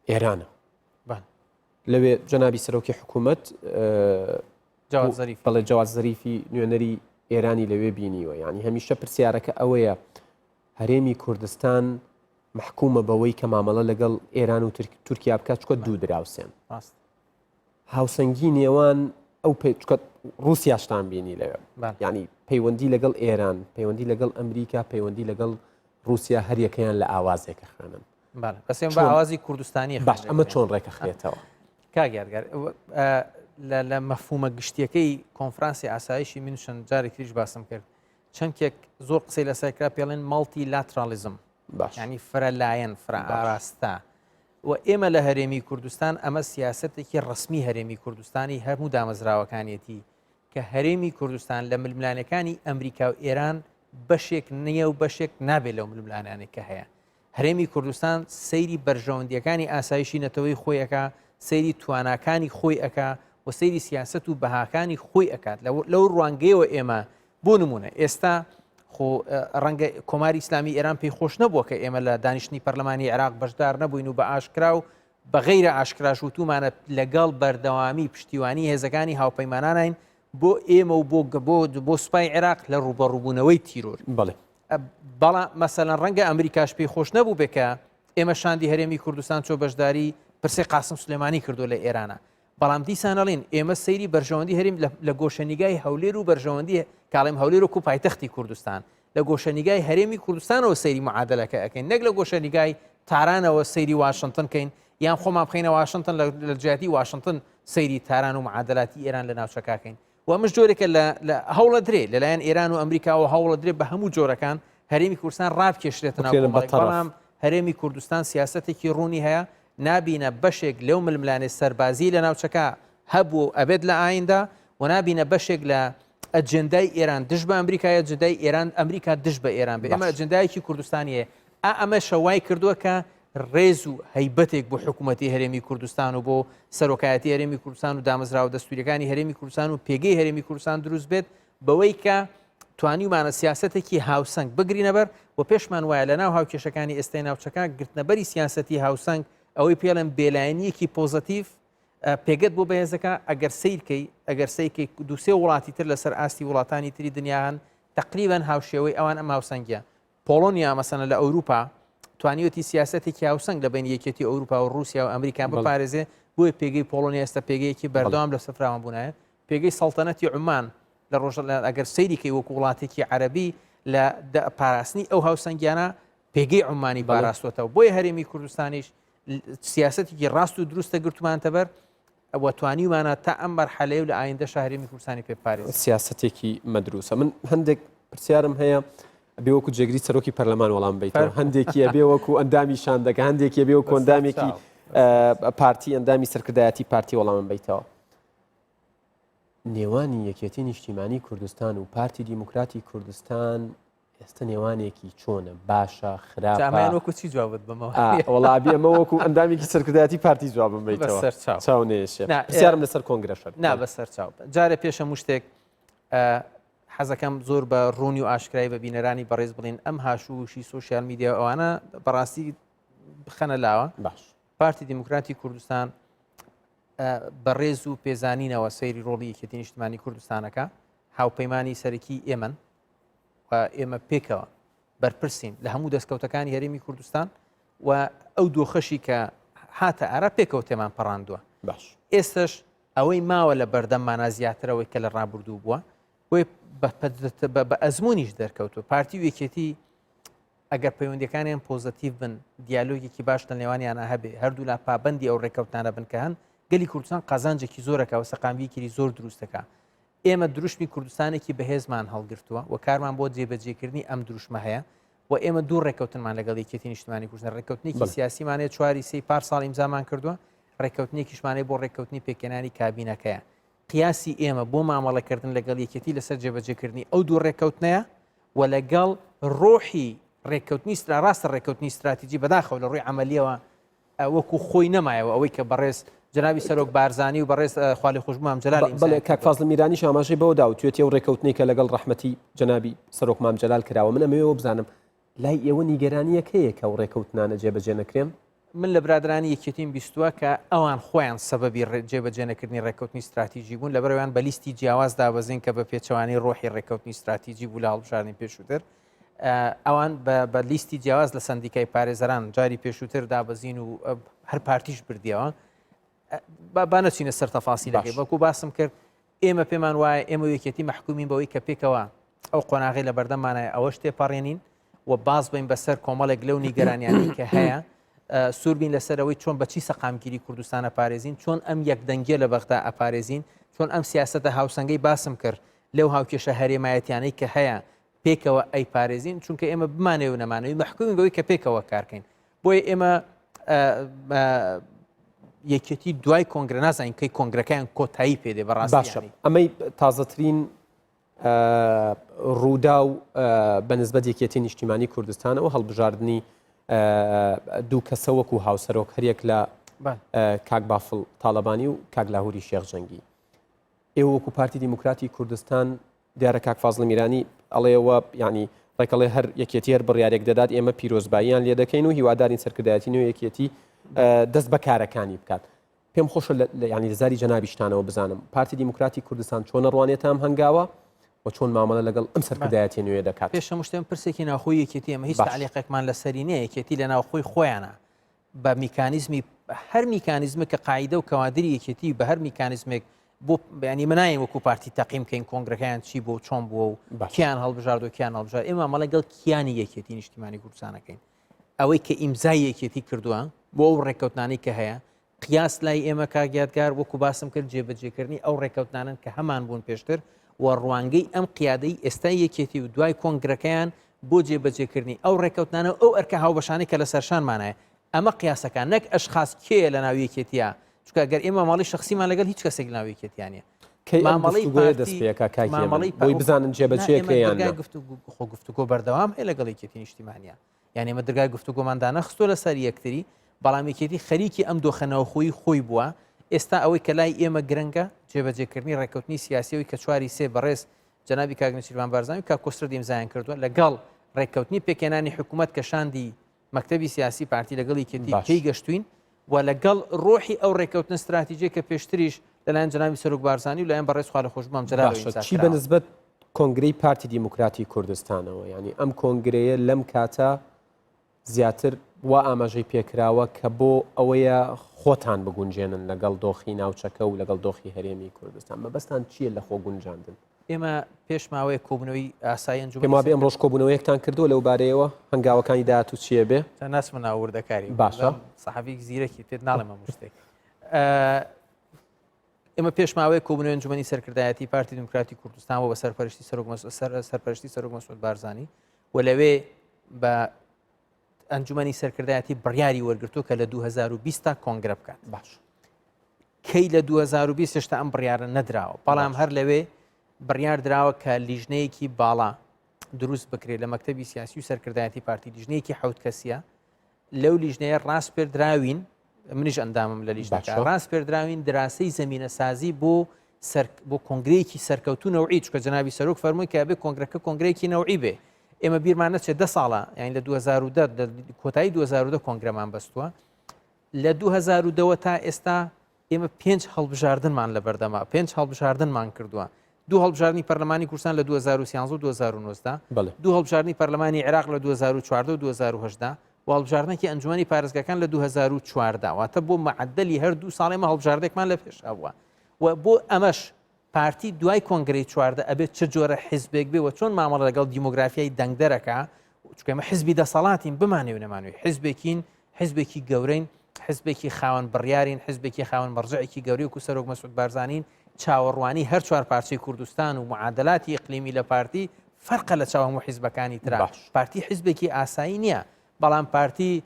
ئێرانە لەوێ جەنابی سەرۆکی حکوومەت بەڵێ جەواد زەریفی نوێنەری ئێرانی لەوێ بینیوە یعنی هەمیشە پرسیارەکە ئەوەیە هەرێمی کوردستان محکومە بەوەی کە مامەڵە لەگەڵ ئێران و تورکیا بکات چکە دوو دراوسێن هاوسەنگی نێوان ئەو چکە رووسیاشتان بینی لەوێ ینی پەیوەندی لەگەڵ ئێران پەیوەندی لەگەڵ ئەمریکا پەیوەندی لەگەڵ رووسیا هەریەکەیان لە ئاوازێکە خوێنن بەس ئێمە بە ئاوازی کوردستانی باش ئەمە چۆن ڕێکەخرێتەوە؟ کاک یادگار لە مەفهومە گشتیەکەی کۆنفرانسی ئاسایشی مینشن جارێک تریش باسم کرد چەمکێک زۆر قسەی لەسەر کرا پێڵێن multilateralism ینی فرەلایەن فرە ئاراستە و ئێمە لە هەرێمی کوردستان ئەمە سیاستێکی ڕسمی هەرێمی کوردستانی هەموو دامەزراوەکانیەتی کە هەرێمی کوردستان لە ململانەکانی ئەمریکا و ئێران بەشێک نییە و بەشێک نابێت لەو ململانانێک کە هەیە هەرێمی کوردستان سەیری بەرژەوەندییەکانی ئاسایشی نەتەوەی خۆی ئەکا، سەیری تواناکانی خۆی ئەکا و سەیری سیاسەت و بەهاکانی خۆی ئەکات. لەو ڕوانگەیەوە ئێمە بۆ نمونە ئێستا خۆ ڕەنگە کۆماری ئیسلامی ئێران پێی خۆش نەبووە کە ئێمە لە دانیشتنی پەرلەمانی عێراق بەشدار نەبووین و بە ئاشکرا و بە غەیرە ئاشکراش وتومانە لەگەڵ بەردەوامی پشتیوانی هێزەکانی هاوپەیمانانین بۆ ئێمە و بۆ بۆ سوپای عێراق لە ڕووبەڕووبوونەوەی تیرۆر. بەڵێ. بەڵام مەسەلەن ڕەنگە ئەمریکاش پێی خۆش نەبوو بێ کە ئێمە شاندی هەرێمی کوردستان چۆ بەشداری پرسەی قاسم سلێمانی کردو لە ئێرانە. بەڵام دیسان ئەڵێن ئێمە سەیری بەرژەوەندی هەرێم لە گۆشەنیگای هەولێر و بەرژەوەندی کاڵێم هەولێر وەکو پایتەختی کوردستان لە گۆشەنیگای هەرێمی کوردستانەوە سەیری معادلەکە ئەەکەین نەک لە گۆشەنیگای تارانەوە سەیری واشنتن کەین یان خۆمان بخینە واشنتن لە جیاتی واشنتن سەیری تاران و معادلاتی ئێران لە ناوچەکەکەین و ئەمەش جۆرێکە لە هەوڵە درێ لەلایەن ئێران و ئەمریکاوە هەوڵە درێ بە هەموو جۆرەکان هەرێمی کوردستان ڕابکێشرێتە ناو بەڵام هەرێمی کوردستان سیاسەتێکی ڕوونی هەیە نابینە بەشێک لەو ململانێ سەربازی لە ناوچەکە هەبوو و ئەبێت لە ئایندا و نابینە بەشێک لە ئەجندای ئێران دژ بە ئەمریکا ئەجندای ئێران ئەمریکا دژ بە ئێران بێ ئەمە ئەجندایەکی کوردستانیە ئا ئەمەشە وای کردووە کە ڕێز و هەیبەتێک بۆ حکوومەتی هەرێمی کوردستان و بۆ سەرۆکایەتی هەرێمی کوردستان و دامەزراوە دەستوریەکانی هەرێمی کوردستان و پێگەی هەرێمی کوردستان دروست بێت بەوەی کە توانیومانە سیاسەتێکی هاوسەنگ بگرینەبەر و پێشمان وایە لە ناو هاوکێشەکانی ئێستای ناوچەکە گرتنەبەری سیاسەتی هاوسەنگ ئەوەی پێڵێن بێلایەنیەکی پۆزەتیڤ پێگەت بۆ بەهێزەکە ئەگەر سیرکەی ئەگەر سیرکەی دووسێ وڵاتی تر لەسەر ئاستی وڵاتانی تری دنیا هەن تقریبان هاوشێوەی ئەوان ئەم هاوسەنگیە پۆڵۆنیا مەسەنە لە ئەوروپا توانیوەتی سیاسەتێکی هاوسەنگ لە بین یەکێتی ئەوروپا و رووسیا و ئەمریکا بپارێزێ بۆیە پێگەی پۆڵۆنیا ئێستا پێگەیەکی بەردەوام لە سەفراوان بوونایە پێگەی سەڵتەنەتی عومان لە ڕۆژ ئەگەر سەیری کەی وەکو وڵاتێکی عەرەبی لە پاراستنی ئەو هاوسەنگیانە پێگەی عومانی پاراستوەتەوە بۆیە هەرێمی کوردستانیش سیاسەتێکی ڕاست و دروستە گرتومانتە بەر ئەوە توانیومانە تا ئەم مەرحەلەیە و لە ئایندە شەهرێمی کوردستانی پێ پارێز سیاسەتێکی مەدروسە من هەندێک پرسیارم هەیە ئەبێ وەکو جێگری سەرۆکی پەرلەمان وەڵام بیتەوە هەندێکی ئەبێ وەکو ئەندامی شاندەکە هەندێکی ئەبێ وەکو ئەندامێکی پارتی ئەندامی سەرکردایەتی پارتی وەڵامم بیتەوە نێوانی یەکێتی نیشتیمانی کوردستان و پارتی دیموکراتی کوردستان ئێستا نێوانێکی چۆنە باشە خراپە وەکو چی جوابت بمەوە وەڵا ئەبێ ئەمە وەکو ئەندامێکی سەرکردایەتی پارتی جوابم بیتەوە سەر چاو نێشێ پرسیارم لەسەر کۆنگرەشە نا بەسەر چاو جارێ پێش هەموو شتێک حەزەکەم زۆر بە ڕوونی و ئاشکرای بە بینەرانی بەڕێز بڵین ئەم هاشوشی سوسیال میدیا ئەوانە بەڕاستی بخەنە لاوە باش پارتی دیموکراتی کوردستان بە ڕێز و پێزانینەوە سەیری ڕۆڵی یەکێتی نیشتمانی کوردستانەکە هاوپەیمانی سەرەکی ئێمەن و ئێمە پێکەوە بەرپرسین لە هەموو دەستکەوتەکانی هەرێمی کوردستان و ئەو دۆخەشی کە هاتە ئارا پێکەوە تێمان پەڕاندووە باش ئێستش ئەوەی ماوە لە بەردەممانە زیاترەوەی کە لە ڕابردوو بووە بۆی بە ئەزمونیش دەرکەوتووە پارتی و یەکێتی ئەگەر پەیوەندیەکانیان پۆزەتیڤ بن، دیالۆگێکی باش لە نێوانیانا هەبێ، هەردوولا پابەندی ئەو ڕێککەوتنانە بن کە هەن، گەلی کوردستان قازانجێکی زۆر ئەکا و سەقامگیری زۆر دروست دەکا. ئێمە دروشمی کوردستانێکی بەهێزمان هەڵگرتووە و کارمان بۆ جێبەجێکردنی ئەم دروشمە هەیە و ئێمە دوو ڕێککەوتنمان لەگەڵ یەکێتی نیشتمانی کوردستان ڕێککەوتنێکی سیاسیمان هەیە چواری سێی پار ساڵ ئیمزامان کردووە، ڕێککەوتنێکیشمان هەیە بۆ ڕێککەوتنی پێکهێنانی کابینەکەیە. قیاسی ئێمە بۆ مامەڵەکردن لەگەڵ یەکێتی لەسەر جێبەجێکردنی ئەو دوو ڕێککەوتنەیە و لەگەڵ ڕۆحی ڕێککەوتنی سترا ڕاستە ڕێککەوتنی ستراتیجی بەداخەوە لە ڕووی عملیەوە وەکو خۆی نەمایەوە ئەوەی کە بەڕێز جنابی سەرۆک بارزانی و بەڕێز خالی خوشمام جلال بڵێ کاک فازڵ میرانیش ئاماژەی بەوە دا و توێتی ئەو ڕێککەوتنەی کە لەگەڵ ڕەحمەتی جەنابی سەرۆک مام جەلال کراوە من ئەمەوێ بزانم لای ئێوە نیگەرانییەک هەیە کە ئەو ڕێکەوتنانە جێبەجێ نەکرێن؟ من لە برادەرانی یەکێتیم بیستووە کە ئەوان خۆیان سەبەبی جێبەجێنەکردنی ڕێککەوتنی ستراتیجی بوون، لەبەرئەوەیان بە لیستی جیاواز دابەزین کە بە پێچەوانەی ڕۆحی ڕێککەوتنی ستراتیجی بوو لە هەڵبژاردنی پێشووتر. ئەوان بە لیستی جیاواز لە سەندیکای پارێزەران جاری پێشووتر دابەزین و هەر پارتیش بردیەوە. با نەچینە سەر تەفاسیلەکەی بەڵکو باسم کرد ئێمە پێمان وایە ئێمە و یەکێتی مەحکومین بەوەی کە پێکەوە ئەو قۆناغی لە بەردەممانایە ئەوەش تێپەڕێنین و باز بین بەسەر کۆمەڵێک لەو نیگەرانیانەی کە هەیە سوور بین لەسەر ئەوەی چۆن بەچی سەقامگیری کوردستانە پارێزین چۆن ئەم یەکدەنگیە لە بەغدا ئەپارێزین چۆن ئەم سیاسەتە هاوسەنگەی باسم کرد لەو هاوکێشە هەرێمایەتیانەی کە هەیە پێکەوە ئەیپارێزین چونکە ئێمە بمانەوێ و نەمانەوێ مەحکومین بەوەی کە پێکەوە کارکەین بۆیە ئێمە یەکێتی دوای کۆنگرە نازانین کەی کۆنگرەکەیان کۆتایی پێدێ بەڕاستی باشە ئەمەی تازەترین ڕوودا و بە نسبەت یەکێتی نیشتیمانی کوردستانەوە هەڵبژاردننی دوو کەسە وەکو هاوسەرۆک هەریەک لە کاک بافڵ تاالبانی و کاک لاهوری شێخ جەنگی ئێوە وەکو پارتی دیموکراتی کوردستان دیارە کاک فازڵ میرانی ئەڵێ وە یانی ڕێکەڵێ هەر یەکێتی هەر بڕیارێک دەدات ئێمە پیرۆزباییان لێ دەکەین و هیوادارین سەرکردایەتی نوێ یەکێتی دەست بە کارەکانی بکات پێم خۆشە ینی لە زاری جەنابیشتانەوە بزانم پارتی دیموکراتی کوردستان چۆن ڕوانێتە ئەم هەنگاوە و چۆن مامەڵە لەگەڵ ئەم سەرکردایەتی نوێ دەکات پێش هەموو شتێک پرسێکی ناوخۆی یەکێتی ئەمە هیچ تعلیقێکمان لەسەری نییە یەکێتی لە ناوخۆی خۆیانە بە میکانیزمی هەر میکانیزمێک کە قاعیدە و کەوادری یەکێتی بە هەر میکانیزمێک بۆ بیانی مناین وەکو پارتی تەقیم کەین کۆنگرەکەیان چی بۆ چۆن بووە و کیان هەڵبژارد و کیان هەڵبژار ئێمە مەڵە گەڵ کیانی یەکێتی نیشتیمانی کوردستانەکەین ئەوەی کە ئیمزای یەکێتی کردووە بۆ ئەو ڕێککەوتنانەی کە هەیە قیاس لای ئێمە کاک یادگار وەکو باسم کرد جێبەجێکردنی ئەو ڕێککەوتنانەن کە هەمان بوون پێشتر و ڕوانگەی ئەم قیادەی ئێستای یەکێتی و دوای کۆنگرەکەیان بۆ جێبەجێکردنی ئەو ڕێککەوتنانە و ئەو ئەرکە هاوبەشانەی کە لەسەر شانمانایە ئەمە قیاسەکان نەک ئەشخاص کێیە لە ناو یەکێتیە چونکە گەر ئێمە ماڵی شخصیمان لەگەڵ هیچ کەسێک لە ناو یەکێتیان نیە کەی ئەم گفتوگۆیە دەست پێکا کاک هێمن بۆی بزانن جێبەجێ کرێ یان نا؟ خۆ گفتوگۆ بەردەوام هەیە لەگەڵ یەکێتی نیشتیمانیا یان ئێمە درگای گفتوگۆمان دانەخستووە لەسەر یەکتری بەڵام یەکێتی خەریکی ئەم دۆخە ناوخۆیی خۆی بووە ئێستا ئەوەی کە لای ئێمە گرنگە جێبەجێکردنی ڕێککەوتنی سیاسیەوەی کە چواری سێ بەڕێز جەنابی کاک نێچیرڤان بارزانی و کاک کۆسرەت ئیمزایان کردووە لەگەڵ ڕێککەوتنی پێکهێنانی حکوومەت کە شاندی مەکتەبی سیاسی پارتی لەگەڵ یەکێتی پێی گەشتوین و لەگەڵ ڕۆحی ئەو ڕێککەوتنە ستراتیجیە کە پێشتریش لەلایەن جەنابی سەرۆک بارزانی و لایەن بەڕێز خوالەخۆشبوو مام جەلالەوە باشە ئیمزا چی کراوە. بەنسبەت کۆنگرەی پارتی دیموکراتی کوردستانەوە یانی ئەم کۆنگرەیە لەم کاتە زیاتر وا ئاماژەی پێکراوە کە بۆ ئەوەیە خۆتان بگونجێنن لەگەڵ دۆخی ناوچەکە و لەگەڵ دۆخی هەرێمی کوردستان مەبەستان چییە لە خۆ گونجاندن؟ ئێمە پێش ماوەیەک کۆبوونەوەی ئاسایی ئەنجومەنی پێم وابێ ئەمڕۆش کۆبوونەوەیەکتان کردووە لەو بارەیەوە، هەنگاوەکانی داهاتوو چییە بێ؟ تا ناچمە ناو وردەکاری. باشە. سەحەفیک زیرەکی پێت ناڵێم هەموو شتێک. ئێمە پێش ماوەیەک کۆبوونەوەی ئەنجومەنی سەرکردایەتی پارتی دیموکراتی کوردستان بۆ بە سەرپەرشتی سەرۆک سەرپەرشتی سەرۆک مەسعود بارزانی و لەوێ بە ئەنجومەنی سەرکردایەتی بڕیاری وەرگرتووە کە لە 2020 تا کۆنگرە بکات. باش. کەی لە 2020 هێشتا ئەم بڕیارە نەدراوە بەڵام هەر لەوێ بڕیار دراوە کە لیژنەیەکی باڵا دروست بکرێت لە مەکتتەبی سیاسی و سەرکردایەتی پارتی لیژنەیەکی حوت کەسیە لەو لیژنەیە ڕاست پێردراوین منیش ئەندامم لە لیژنەکە ڕاست پێردراوین دراسی زمینە سازی بۆ سەر بۆ کۆنگرەیەکی سەرکەوتو نەوعی چکە جەنابی سەرۆک فەرمووی کە بێ کۆنگرەکە کۆنگرەیەکی نەوعی بێ ئێمە بیرمان نەچێت دە ساڵە یان لە 2010 کۆتایی 2010 کۆنگرەمان بەستووە لە 2010 ەوە تا ئێستا ئێمە پێنج هەڵبژاردنمان لە بەردەما پێنج هەڵبژاردنمان کردووە دوو هەڵبژاردنی پەرلەمانی کوردستان لە 2013 و 2019 دوو هەڵبژاردنی پەرلەمانی عێراق لە 2014 و 2018 و هەڵبژاردنێکی ئەنجومەنی پارێزگاکان لە 2014 واتە بۆ معدلی هەر دوو ساڵ ئێمە هەڵبژاردێکمان لە پێش هەبووە و بۆ ئەمەش پارتی دوای کۆنگرەی 14 ئەبێت چ جۆرە حیزبێک بێ و چۆن مامەڵە لەگەڵ دیمۆگرافیای دەنگدەرەکە چونکە ئێمە حزبی دەسەڵاتین بمانەوێ نەمانەوێ حزبێکین حزبێکی گەورەین حزبێکی خاوەن بڕیارین حزبێکی خاوەن مەرجعێکی گەورەی وەکو سەرۆک مەسعود بارزانین چاوەڕوانی هەر چوار پارچەی کوردستان و معادلاتی ئیقلیمی لە پارتی فەرقە لە چاو هەموو حزبەکانی ترا باش. پارتی حزبێکی ئاسایی نییە بەڵام پارتی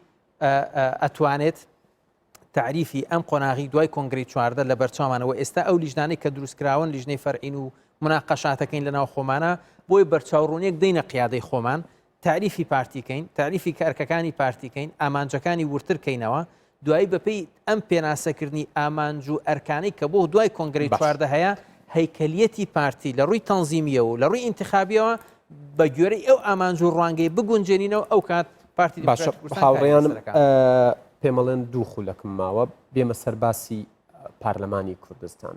ئەتوانێت تەعریفی ئەم قۆناغی دوای کۆنگرەی 14 لە بەرچاومانەوە ئێستا ئەو لیژنانەی کە دروستکراون لیژنەی فەرعین و مناقەشاتەکەین لە ناو خۆمانە بۆی بەرچاوڕوونیەک دەینە قیادەی خۆمان تەعریفی پارتی کەین تەعریفی کە ئەرکەکانی پارتی کەین ئامانجەکانی وردتر کەینەوە دوایی بەپێی ئەم پێناسەکردنی ئامانج و ئەرکانەی کە بۆ دوای کۆنگرەی 14 هەیە هەیکەلیەتی پارتی لە ڕووی تەنزیمیەوە و لە ڕووی ئینتخابیەوە بە گوێرەی ئەو ئامانج و ڕوانگەی بگونجێنینەوە ئەو کات پارتی باشە هاوڕێیانم پێمەڵێن دوو خولەکم ماوە بێمە سەر باسی پەرلەمانی کوردستان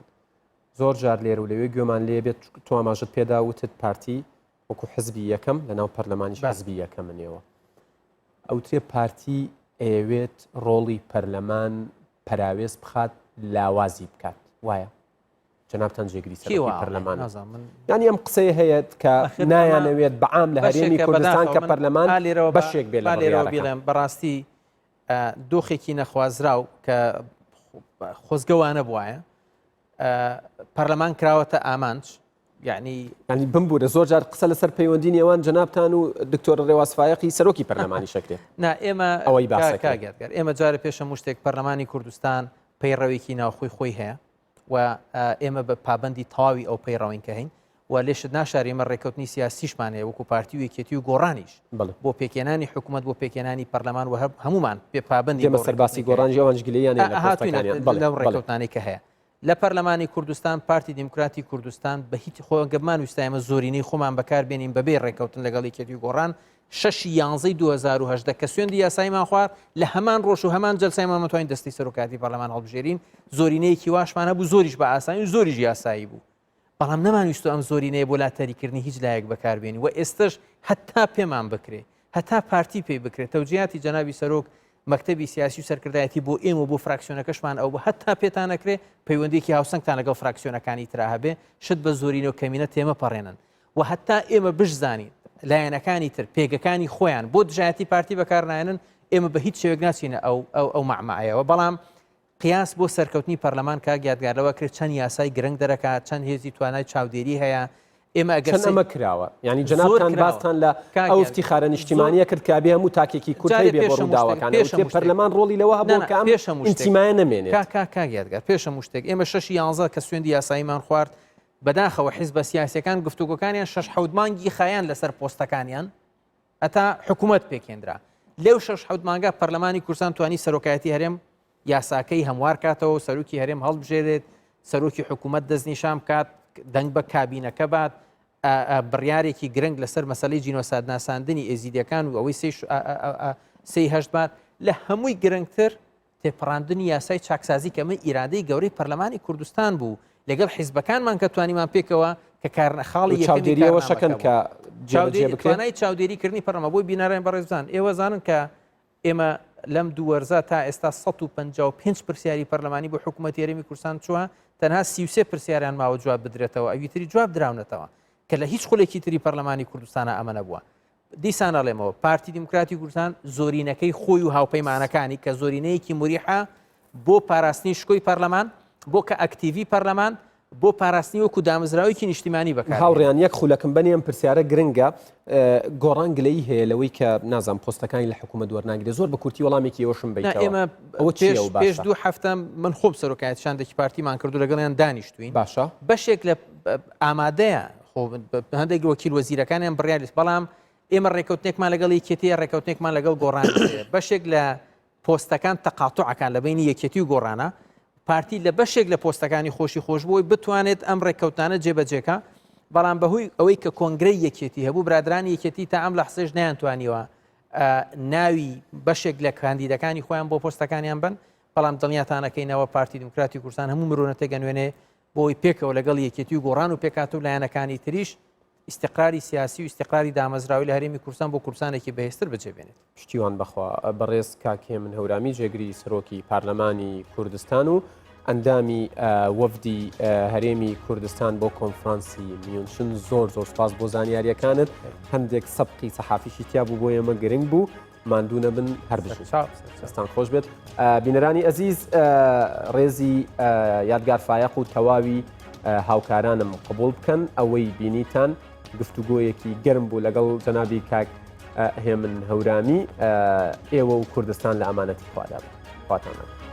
زۆر جار لێرە و لەوێ گوێمان لێ بێت تۆ ئاماژت پێدا وتت پارتی وەکو حزبی یەکەم لەناو پەرلەمانیش حزبی یەکەمنەوە ئەوترێ پارتی ئەیەوێت ڕۆڵی پەرلەمان پەراوێز بخات لاوازی بکات وایە جەنابتان جێگری سەرۆکی پەرلەمان یانی ئەم قسەیە هەیە کە نایانەوێت بەعام لە هەرێمی کوردستان کە پەرلەمان بەشێک بێ لە بڵێم بەڕاستی دۆخێکی نەخوازراو کە خۆزگەوانە بواە پەرلەمان کراوەتە ئامانج یعنی ینی بمبوورە زۆر جار قسە لەسەر پەیوەندی نێوان جەنابتان و دکتۆر ڕێواز فایەقی سەرۆکی پەرلەمانی شەکرێت نا ئێمە ئەوەی باسەکە ئێمە جارە پێشە مشتێک پەرلەمانی کوردستان پەیڕەوێکی ناوخۆی خۆی هەیە و ئێمە بە پابەندی تەواوی ئەو پەیڕەوین کە هەین و لێشت ناشاری ئێمە ڕێککەوتنی سیاسیشمان هەیە وەکو پارتی و یەکێتی و گۆڕانیش بۆ پێکهێنانی حکوومەت بۆ پێکهێنانی پەرلەمان و هەمومان پێ پابەندی ئێمە سەرباسی گۆڕانجی ئەوانش گلەییان هەیە لە هاتوینە لەو ڕێککەوتنانەی کە هەیە لە پەرلەمانی کوردستان پارتی دیموکراتی کوردستان بە هیچ خۆ گەمان ویستا ئێمە زۆرینەی خۆمان بەکار بێنین بەبێ ڕێککەوتن لەگەڵ یەکێتی و گۆڕان شەشی یانزەی 2018 کە سوێندی یاساییمان خوارد لە هەمان ڕۆژ و هەمان جەلسەی مامەتوانین دەستەی سەرۆکایەتی پەرلەمان هەڵبژێرین زۆرینەیەکی واشمان هەبوو زۆریش بە ئاسانی و زۆریش یاسایی بوو بەڵام نەمانویستو ئەم زۆرینەیە بۆ لاتەریکردنی هیچ لایەک بەکاربێنین و ئێستش هەتا پێمان بکرێ هەتا پارتی پێی بکرێت تەوجیهاتی جەنابی سەرۆک. مەکتەبی سیاسی و سەرکردایەتی بۆ ئێمە و بۆ فراکسیۆنەکەشمان ئەو بوو هەتا پێتان ئەکرێ پەیوەندیەکی هاوسەنگتان لەگەڵ فراکسیۆنەکانی ترا هەبێ شت بە زۆرینە و کەمینە تێمەپەڕێنن و هەتا ئێمە بشزانین لایەنەکانی تر پێگەکانی خۆیان بۆ دژایەتی پارتی بەکارنایەنن ئێمە بە هیچ شێوەیەک ناچینە ئەو ئەو ئەو مەعمەعەیەوە بەڵام قیاس بۆ سەرکەوتنی پەرلەمان کاک یادگار لەوە کرد چەند یاسای گرنگ دەرەکات چەند هێزی توانای چاودێری هەیە ئێمە ئەگەر چەند ئەمە کراوە یعنی جەنابتان باستان لە ئەو افتخارە نیشتیمانیە کرد کە بێ هەموو تاکێکی کورد هەیبێ بۆ ڕووداوەکان پێش پەرلەمان ڕۆڵی لەوە هەبوو کە ئەم ئینتیمایە نەمێنێت کاک کاک یادگار پێش هەموو شتێک ئێمە شەشی یانزە کە سوێندی یاساییمان خوارد بەداخەوە حیزبە سیاسیەکان گفتوگۆکانیان شەش حەوت مانگی خایان لەسەر پۆستەکانیان هەتا حکوومەت پێکهێنرا. لەو شەش حەوت مانگە پەرلەمانی کوردستان توانی سەرۆکایەتی هەرێم یاساکەی هەموار کاتەوە و سەرۆکی هەرێم هەڵبژێرێت، سەرۆکی حکوومەت دەستنیشان بکات، دەنگ بە کابینەکە بات، بڕیارێکی گرنگ لەسەر مەسەلەی جینۆساد ناساندنی ئێزیدیەکان و ئەوەی سێی هەشت بات. لە هەمووی گرنگتر تێپەڕاندنی یاسای چاکسازی کە ئەمە ئیرادەی گەورەی پەرلەمانی کوردستان بوو لەگەڵ حیزبەکانمان کە توانیمان پێکەوە کە کارنە خاڵی یەکەمی چاودێریەوە شەکەن کارنامەکە کە بوو. جێبەجێ چاودێری بکرێت توانای چاودێریکردنی پەرلەمان بۆی بینەران بەڕێز بزانن ئێوە زانن کە ئێمە لەم دوو وەرزە تا ئێستا 155 پرسیاری پەرلەمانی بۆ حکوومەتی هەرێمی کوردستان چووە تەنها 33 پرسیاریان ماوە جواب بدرێتەوە ئەوی تری جواب دراونەتەوە کە لە هیچ خولێکی تری پەرلەمانی کوردستانە ئەمە نەبووە دیسان ئەڵێمەوە پارتی دیموکراتی کوردستان زۆرینەکەی خۆی و هاوپەیمانەکانی کە زۆرینەیەکی مریحە بۆ پاراستنی شکۆی پەرلەمان بۆ کە ئەکتیڤی پەرلەمان بۆ پاراستنی وەکو دامەزراوەیەکی نیشتیمانی بەکار هاوڕیان یەک خولەکم بەنێ ئەم پرسیارە گرنگە گۆڕان گلەیی هەیە لەوەی کە نازانم پۆستەکانی لە حکوومەت وەرناگرێت زۆر بە کورتی وەڵامێکی ئێوەشم بەیتەوە ئێمە ئەوە پێش پێش دوو هەفتە من خۆم سەرۆکایەتی شاندێکی پارتیمان کردو لەگەڵیان دانیشتوین باشە بەشێک لە ئامادەیە خۆ هەندێک وەکیل وەزیرەکانیان بڕیار بەڵام ئێمە ڕێکەوتنێکمان لەگەڵ یەکێتی ڕێکەوتنێکمان لەگەڵ گۆڕان بەشێک لە پۆستەکان تەقاتوعەکان لە بینی یەکێتی و گۆڕانە پارتی لە بەشێک لە پۆستەکانی خۆشی خۆش بۆی بتوانێت ئەم ڕێککەوتانە جێبەجێکە بەڵام بەهۆی ئەوەی کە کۆنگرەی یەکێتی هەبوو برادرانی یەکێتی تا ئەم لەحسێش نەیانتوانیوە ناوی بەشێک لە کاندیدەکانی خۆیان بۆ پۆستەکانیان بن بەڵام دڵنیاتانەکەینەوە پارتی دیموکراتی کوردستان هەموو مرۆنەتێک ئەنوێنێ بۆی پێکەوە لەگەڵ یەکێتی و گۆڕان و پێکهاتە و لایەنەکانی تریش ئیستقراری سیاسی و ئیستقراری دامەزراوی لە هەرێمی کوردستان بۆ کوردستانێکی بەهێزتر بەجێ بێنێت. پشتیوان بەخوا بەڕێز کاک هێمن هەورامی جێگری سەرۆکی پارلەمانی کوردستان و ئەندامی وەفدی هەرێمی کوردستان بۆ کۆنفرانسی میونشن زۆر زۆر سپاس بۆ زانیاریەکانت هەندێک سەبقی سەحافیشی تیا بوو بۆ ئێمە گرنگ بوو ماندوو نەبن هەر بژین دەستان خۆش بێت بینەرانی ئەزیز ڕێزی یادگار فایەق و تەواوی هاوکارانم قبول بکەن ئەوەی بینیتان گفتوگۆیەکی گەرم بوو لەگەڵ جەنابی کاک هێمن هەورامی ئێوە و کوردستان لە ئەمانەتی خوادا خواتان لەگەڵ.